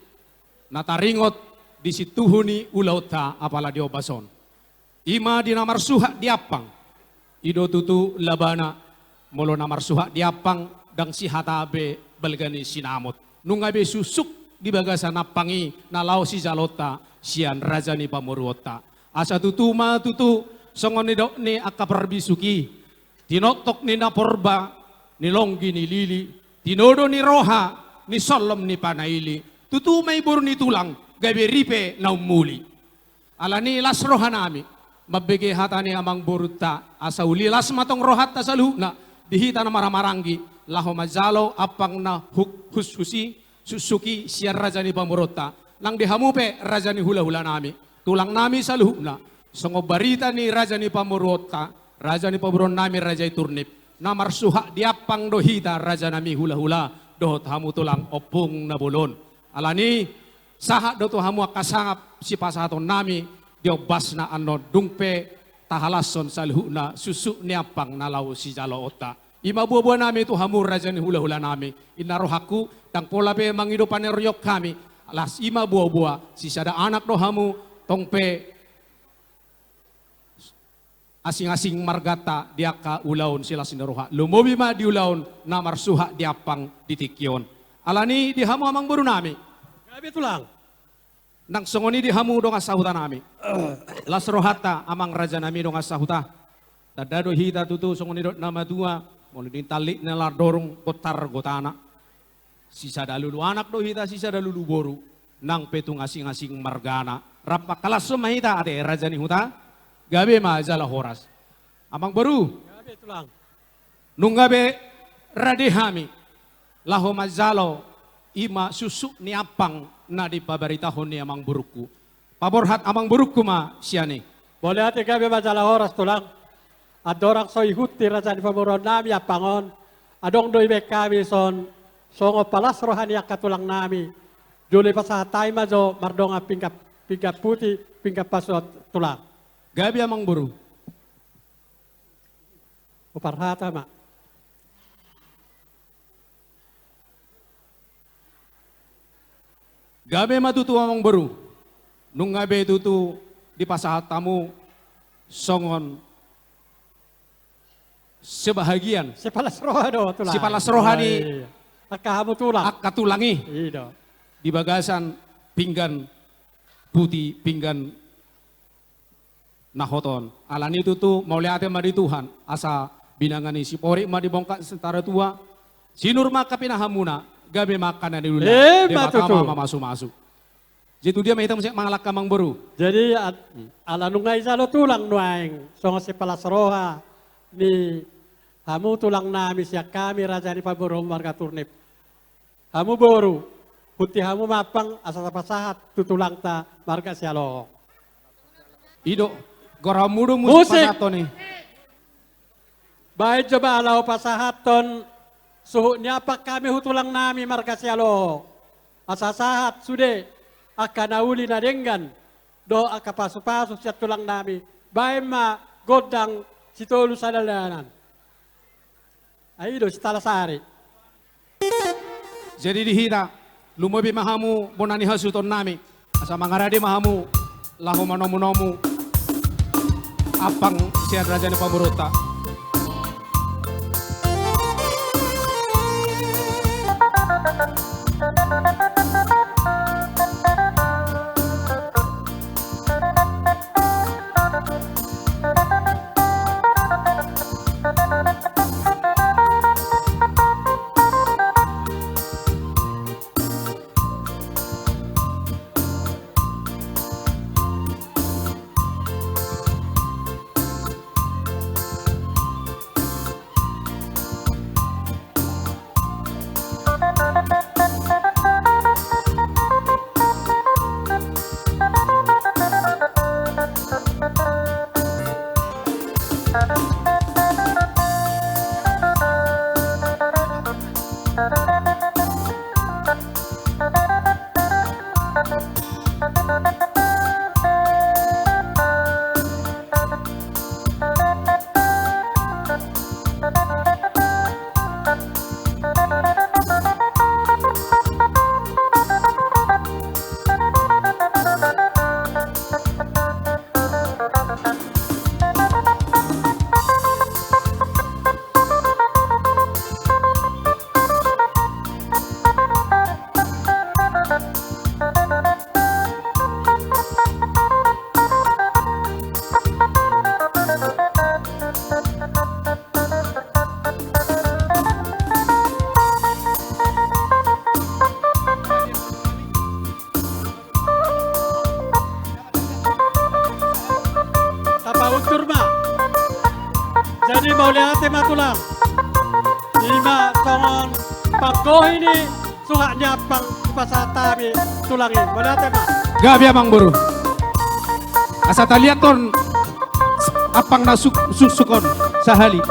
na taringot di sintuhu ni ulaonta apala di ombas on. I ma di na marsuhat di ampang. I do tutu labana, molo na marsuhat di ampang, ndang sihata be balga ni sinamot. Nunga be suksuk di bagasan ampang i na laho sijaloonta sian raja ni pamoruonta. Asa tutu ma tutu songon nidok ni angka parbisuk i, tinoktok ni na porba, nilonggi nilili, tinodo ni roha, nisollom ni panaili, tutu ma i boru ni tulang, gabe ripe na ummuli. Alani las roha nami mambege hata ni amangborunta, asa uli las ma tong rohanta saluhutna di hita na marhahamaranggi, laho manjalo ampang na huk-, hushus i, suksuk i sian raja ni pamoruonta. Nang di hamu pe raja ni hulahula nami, tulang nami saluhutna, songon barita ni raja ni pamoruonta, raja ni pamoruon nami raja i Turnip, na marsuhat di ampang do hita raja nami hulahula dohot hamu tulang ompung na bolon. Alani, sahat do tu hamu angka sangap sipasahaton nami di ombasna annon, dung pe tahalashon saluhutna suksuk ni ampang na laho sijaloonta. I ma buabua nami tu hamu raja ni hulahula nami. Inna rohangku, ndang pola pe mangido panereon hami, las i ma buabua, sisada anak do hamu, tong pe asing-asing marganta di angka ulaon silas ni roha. Lumobi ma di ulaon na marsuhat di ampang di tingki on. Alani di hamu amangboru nami. Gabe tulang. Nang songon i di hamu dongan sahuta nami. Las rohanta amang raja nami dongan sahuta. Tanda do hita tutu songon nidok na matua, molo di tallik na lardorong, bontar gotana. Sisada lulu anak do hita, sisada lulu boru, nang pe tung asing-asing margana. Rap mangkalashon ma hita ate raja ni huta, gabe ma jala horas. Amangboru. Gabe tulang. Nunga be rade hami laho manjalo i ma suksuk ni ampang na dipabaritahon ni amangborungku. Paborhat amangborungku ma sian i. Mauliate, gabe ma jala horas tulang. Andorang so ihut ni raja ni pamoruon nami ampang on, adong do ibaen hami son songon palas roha ni angka tulang nami. Jolo ipasahat hami ma jo mardongan pinggan, pinggan puti, pinggan pasuan tulang. Gabe amangboru. Huparhata ma. Gabe ma tutu amangboru. Nunga be tutu dipasahat hamu songon sebahagian. Sipalas roha do tulang. Sipalas roha ni. Iya. Angka hamu tulang. Angka tulang i. I do. Di bagasan pinggan puti, pinggan na hot on. Alani tutu mauliate ma di Tuhan, asa binanga ni Siporik ma dibongkak Sentara Tua. Sinur ma angka pinahanmuna, gabe ma angka na niula. Emma tutu. Debata ma mamasumasu. Jadi tu dia ma hita muse mangalangka amangboru. Jadi, at-, ala nunga ijalo tulang nuaeng songon sipalas roha ni hamu tulang nami sian hami raja ni pamoruon marga Turnip. Hamu boru, huti hamu ma ampang asa tapasahat tu tulangta marga Sialoho. I do, goramu do musik. Musik. Pasahathon i. Baen jo ma laho pasahathon Suhut ni ampang hami tu tulang nami marga Sihaloho. Asa sahat sude angka na uli na denggan dohot angka pasupasu sian tulang nami. Baen ma gondang sitolu sadalanan. Ai do sitalasari. Jadi di hita, lumobi ma hamu bona ni hasuhuton nami. Asa mangarade ma hamu laho manomu-nomu ampang sian raja ni pamoruonta. Tapaundur ma. Jadi mauliate ma tulang. Ima songon panggohi ni suhat ni ampang dipasahat hami tulang i. Mauliate ma. Gabe amang boru. Asa taliathon ampang na suk-, suksuk on sahali.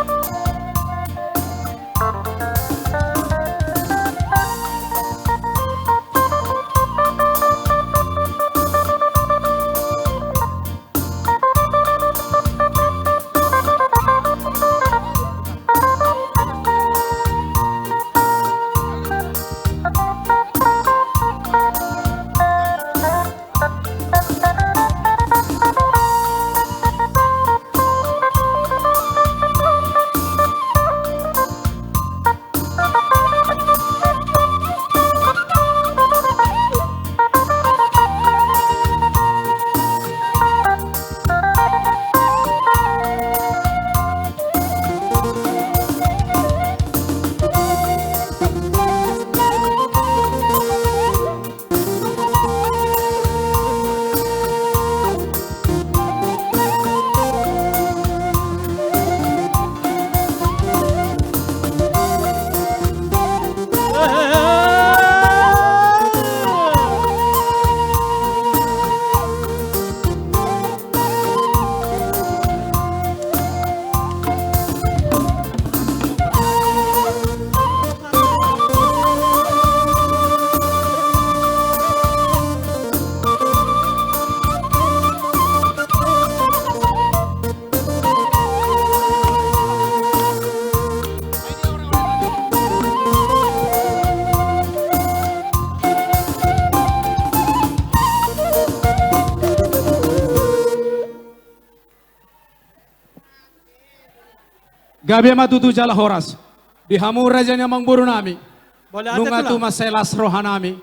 Gabe ma tutu jala horas di hamu raja ni amangboru nami. Mauliate tulang. Nunga tutu mansai las roha nami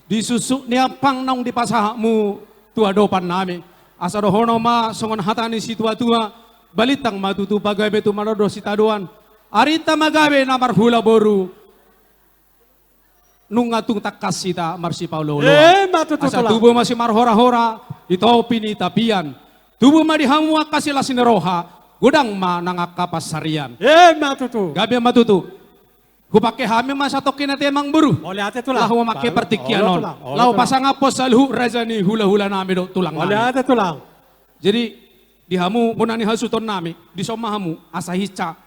di suksuk ni ampang naung dipasahatmu tu adopan nami. Asa dohonon ma songon hata ni situatua, balintang ma tutu pagabe tumandangdang sitadoan. Arinta ma gabe na marhula boru. Nunga tung tangkas hita marsipaolooloan. Emma tutu tulang. Asa tubu ma simarhorahora di topi ni tapian. Tubu ma di hamu angka silas ni roha, godang ma nang angka pansarian. Emma tutu. Gabe ma tutu. Hupangke hami ma satongkin ate amangboru. Mauliate tulang. Laho mamangke partingkian on. Olo tulang. Olo tulang. Laho pasangaphon saluhut raja ni hulahula nami dohot tulang nami. Mauliate tulang. Jadi di hamu bona ni hasuhuton nami, dison ma hamu asa hinsa.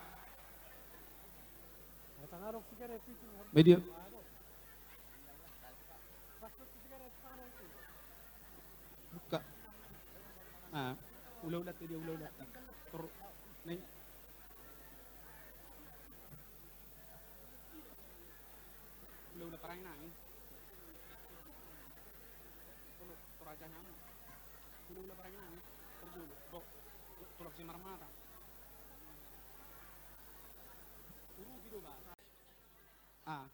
Media. Buka. Ah, hulahula tu dia, hulahula. Tor-, nai. Hulahula Parangin-angin. Tor-, Toraja ni hamu. Hulahula Parangin-angin. Parjolo. Dohot, dohot tulang Simarmata. Urupi do bahasa. Ah.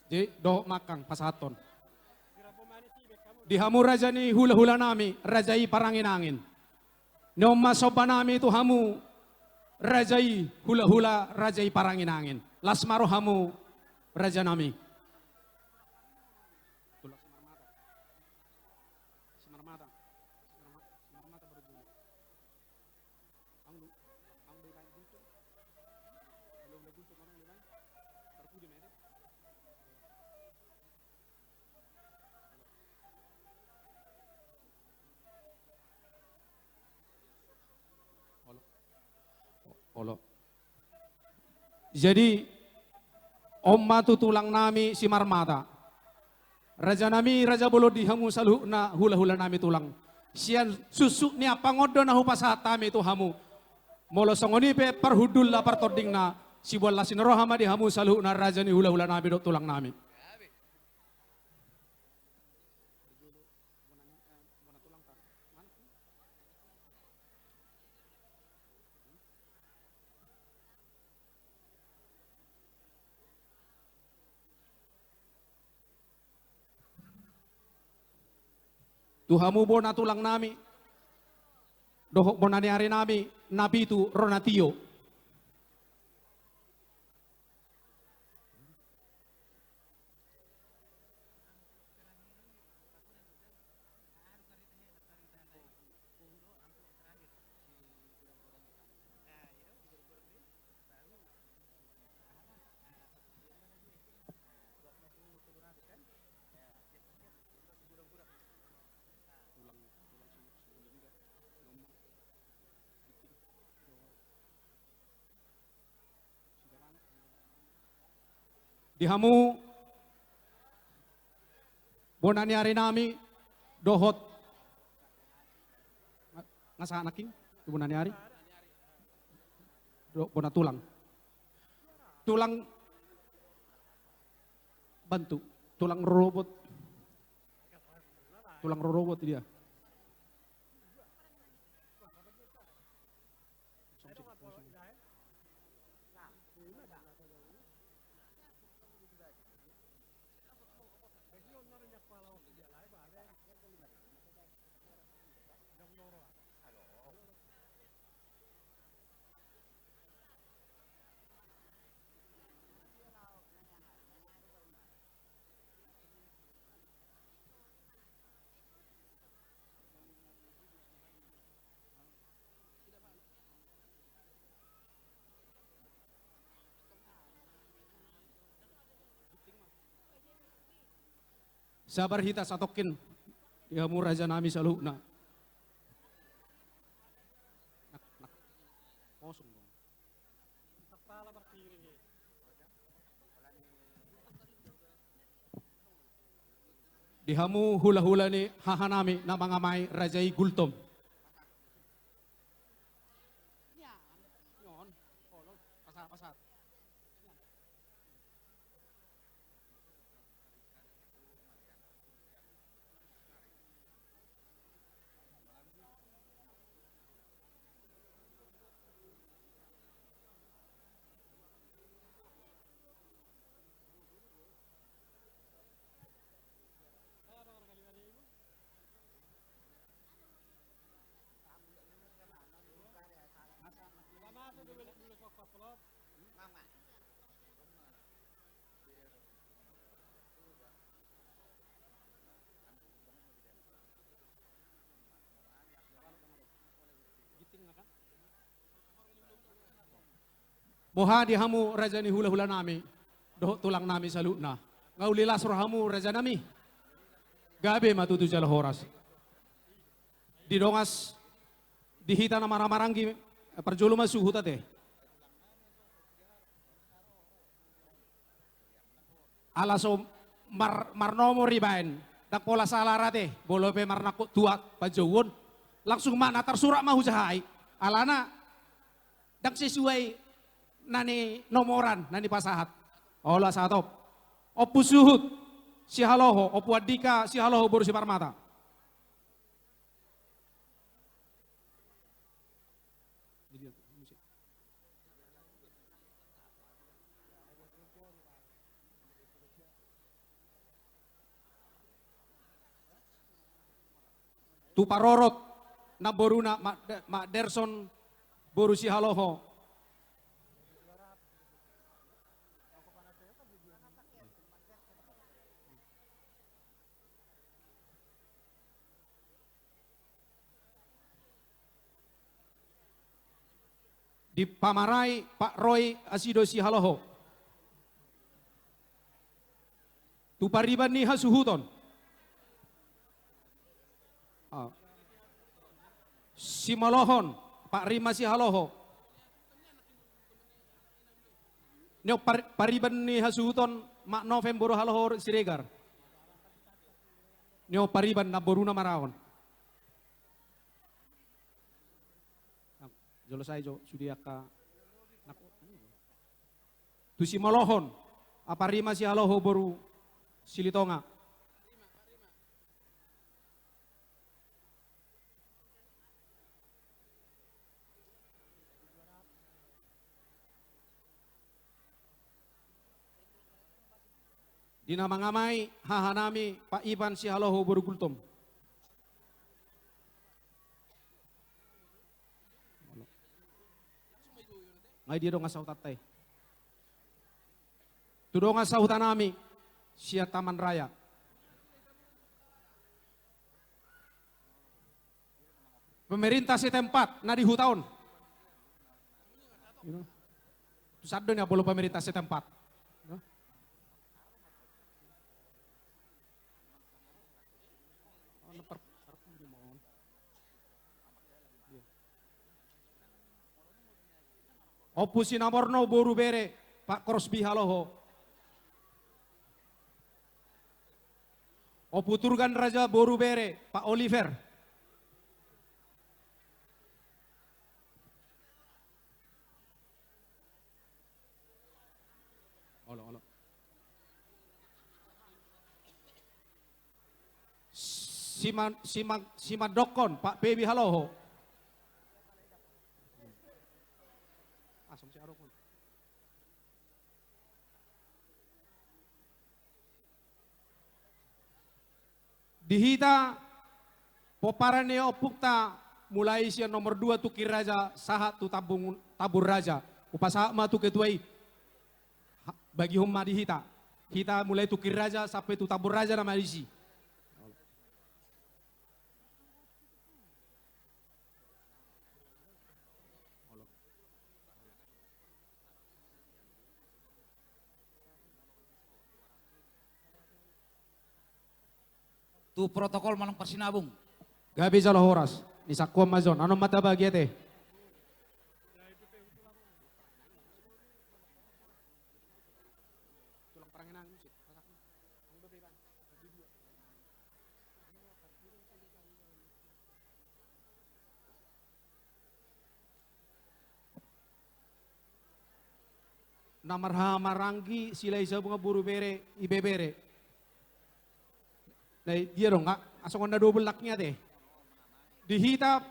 Jadi, dohot mangkang pasahathon. Di hamu raja ni hulahula nami, raja i Parangin-angin. Nion ma somba nami tu hamu, raja i hulahula, raja i Parangin-angin. Las ma rohamu, raja nami. Tulang Simarmata. Simarmata. Simarma-, Simarmata baru dulu. Ang lu, ang lu ilang guntung. Lu, lu guntung orang lu ilang. Parpudi ma ete. Olo. Olo. Jadi, on ma tu tulang nami Simarmata. Raja nami, raja bolon di hamu saluhutna hulahula nami tulang. Sian suksuk ni ampang on do na hupasahat hami tu hamu. Molo songon i pe parhundulna partordingna, siboan las ni roha ma di hamu saluhutna raja ni hulahula nami dohot tulang nami. Tu hamu bona tulang nami, dohot bona ni ari nami, na pitu ro na tio. Di hamu bona ni ari nami dohot nga-, nga sahat nangkin tu bona ni ari dohot bona tulang. Tulang bantu, tulang rorobot. Tulang rorobot dia. Sabar hita satongkin di hamu raja nami saluhutna. Nak, nak. Kosong dong. Di hamu hulahula ni haha nami na mangamai raja i Gultom. Boha di hamu raja ni hulahula nami dohot tulang nami saluhutna? Nga uli las rohamu raja nami? Gabe ma tutu jala horas. Di dongan, di hita na marhahamaranggi, parjolo ma suhut ate. Ala so mar-, marnomor ibaen, ndang pola sala rate, molo pe marnangkok tuat panjouon, langsung ma na tarsurat ma hujahai, alana ndang sesuai na ninomoran na nipasahat. Olo, sahatop. Ompu Suhut Sihaloho, Ompu Andika Sihaloho boru Siparmata. Tu parorot namboruna Mak-, Mak Derson boru Sihaloho. Dipamarai Pak Roy Asido Sihaloho. Tu pariban ni hasuhuton. Ah. Simolohon, Pak Rima Sihaloho. Nio par-, pariban ni hasuhuton, Mak Noven boru Haloho Siregar. Nio pariban namboruna maraon. Jolo sai jo, sude angka. Tu Simolohon, Pak Rima Sihaloho boru Silitonga. Di na mangamai hahanami Pak Ivan Sihaloho boru Gultom. Nga i dia dongan sahutanta i. Tu dongan sahutanami sian Taman Raya. Pemerintah setempat na di huta on. Tu sandok ni abolo pemerintah setempat. Ompu Sinamorno boru bere Pak Korsbi Haloho. Ompu Turgan Raja boru bere Pak Oliver. Olo, olo. Sima-, sima-, simandokkon Pak Pebi Haloho. Asam si arokon. Di hita pomparan ni ompunta mulai sian nomor dua Tungkir Raja sahat tu Tambung, Tambun Raja. Hupasahat ma tu ketua i. Ha, bagihon ma di hita. Hita mulai Tungkir Raja sampe tu Tambun Raja nama disi. Tu protokol manang parsinabung. Gabe jala horas. Ni sangkuan ma jon. Anon ma taba ate. Na marhahamaranggi Silahisabungan boru bere, ibebere. Na i dia dong, nga, asongon na dobel laknya te. Di hita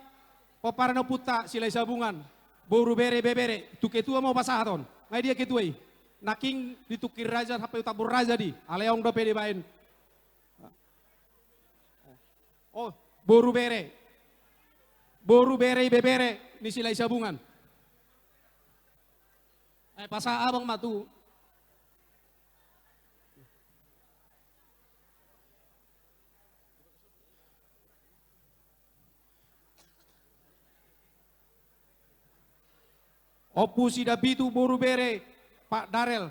pomparan ni ompunta Silahisabungan boru bere, ibebere, tu ketua ma hupasahat on. Nga i dia ketua i. Nangkin di Tungkir Raja sampe tu Tambun Raja di. Alai adong dope dibaen. Oh, boru bere. Boru bere, ibebere ni Silahisabungan. Eh, pasahat abang ma tu. Ompu Sidapitu boru bere Pak Darel.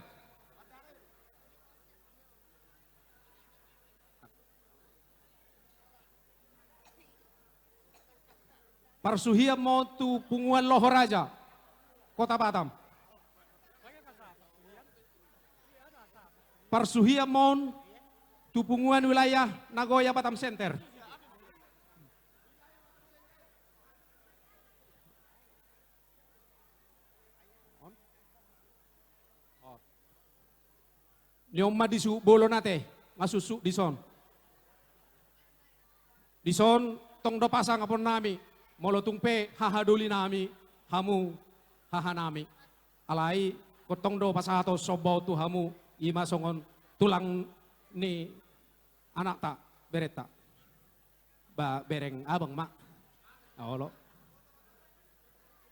Parsuhian ma on tu Punguan Loho Raja, Kota Batam. parsuhian ma on tu punguan wilayah Nagoya Batam Center. Ni on ma disuhut bolon ate, nga suksuk dison. Dison tong do pasangapon nami, molo tung pe haha doli nami, hamu haha nami. Alai tong do pasahaton somba on tu hamu, i ma songon tulang ni anakta, berenta. Ba bereng abang ma. Olo.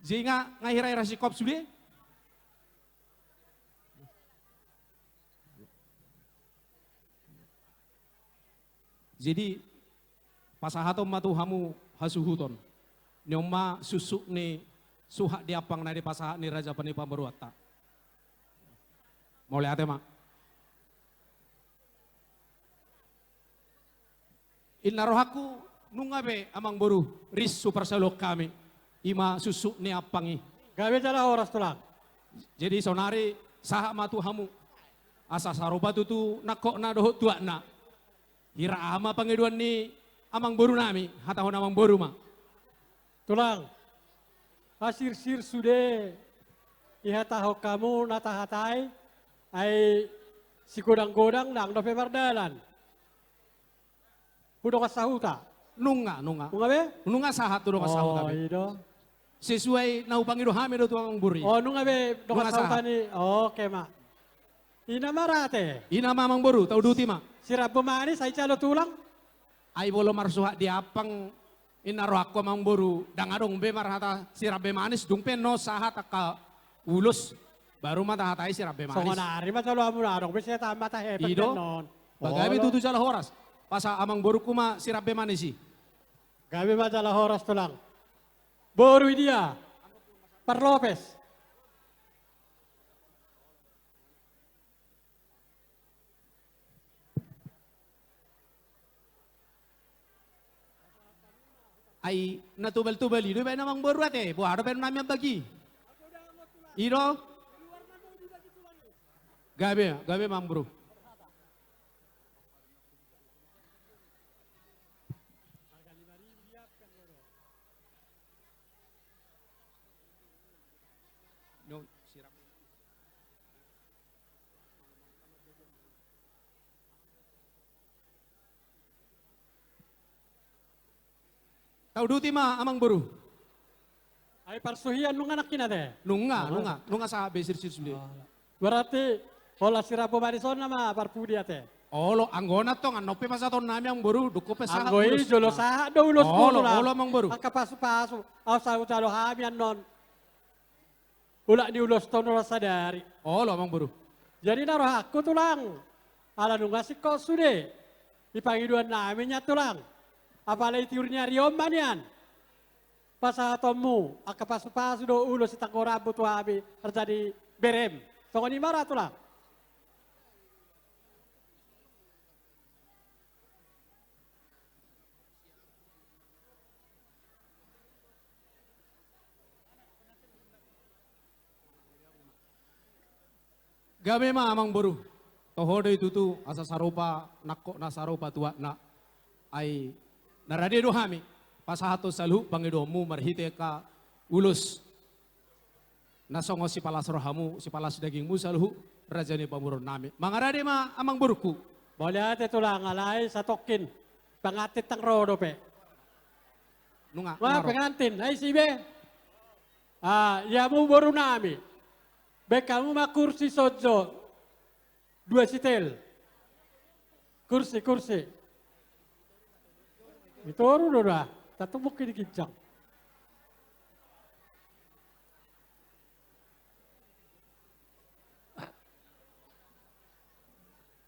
Jadi nga, nga hira-hira singkop sude. Jadi pasahaton ma tu hamu hasuhuton. Ni on ma suksuk ni suhat di ampang na dipasahat ni raja ni pamoruonta. Mauliate ma. Inna rohangku, nunga be amang boru ris huparsaulhon hami, i ma suksuk ni ampang i. Gabe jala horas tulang. Jadi saonari sahat ma tu hamu, asa sarupa tutu nangkokna dohot tuatna. Hira aha ma pangidoan ni amang boru nami, hatahon amang boru ma. Tulang, hasirsir sude dihatahon hamu na tahatai, ai sigodang-godang ndang dope mardalan. Hudok sahuta. Nunga, nunga. Nunga be? Nunga sahat hudok sahuta be. Oh, i do. Sesuai na hupangido hami do tu amang boru i. Oh, nunga be, nunga sahat. Oke ma. Ina ma rate. Ina ma amang boru, tauduti ma. Sirabo manis, ai jalo tulang. Ai molo marsuhat di ampang, inna rohangku amang boru, ndang adong be marhata sirabo manis, dung pe annon sahat angka ulos, baru ma tahatai sirabo manis. Songon ari ma jalo hamu, ndang adong be sian hami tahepan. I do. Ba gabe tutu jala horas. Pasahat amang borungku ma sirabo manis i. Gabe ma jala horas tulang. Boru i dia. Parlopes. Ai na tubal-tubal i do ibaen amang boru ate, boha do baen nami ambagi. I do. Gabe, gabe amang boru. Tauduti ma amang boru. Ai parsuhian nunga nangkin ate? Nunga, nunga, nunga sahat be sirsir sude. Berarti holan sirabo manis on nama parpudi ate? Olo, anggo na tong annon pe pasahaton nami amang boru, dung pe sahat ulos. Anggo i jolo sahat do ulos. Olo, olo amang boru. Angka pasu-pasu, au sahat jalo hami annon. Ulak ni ulos tong holan sadari. Olo amang boru. Jadi na rohangku tulang, ala nunga singkop sude. I pangidoan nami nian tulang. Apala i tiur ni ari on ma nian. Pasahatonmu angka pasu-pasu do ulos sitanggo rambu tu hami raja ni berem. Songon i ma ra tulang. Gabe ma amang boru. Toho do i tutu asa sarupa nangkok na sarupa tuatna. Ai na rade do hami pasahathon saluhut pangidoanmu marhite angka ulos na songon sipalas rohamu, sipalas dagingmu saluhut raja ni pamoruon nami. Mangarade ma amang borungku. Mauliate tulang, alai satongkin pangantin ndang ro dope. Nunga, nunga ro. Pengantin, ai si be. Ah, i hamu boru nami. Baen hamu ma kursi songon dua sitel. Kursi, kursi. I toru do da. Tatu mungkin di ginjang.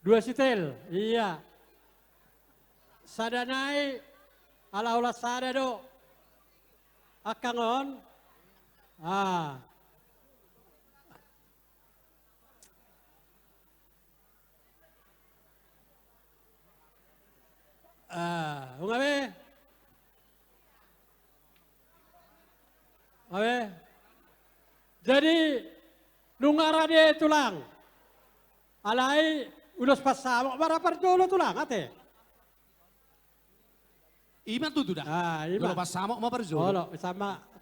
Dua sitel, iya. Sada nai, ala holan sada do. Angka on. Ah. Ah, nunga be. Nunga be. Jadi, nunga rade tulang. Alai, Ulos pansamok ma ra parjolo tulang ate. Ima tutu da. Ah, ima. Ulos pansamok ma parjolo. Olo, sama.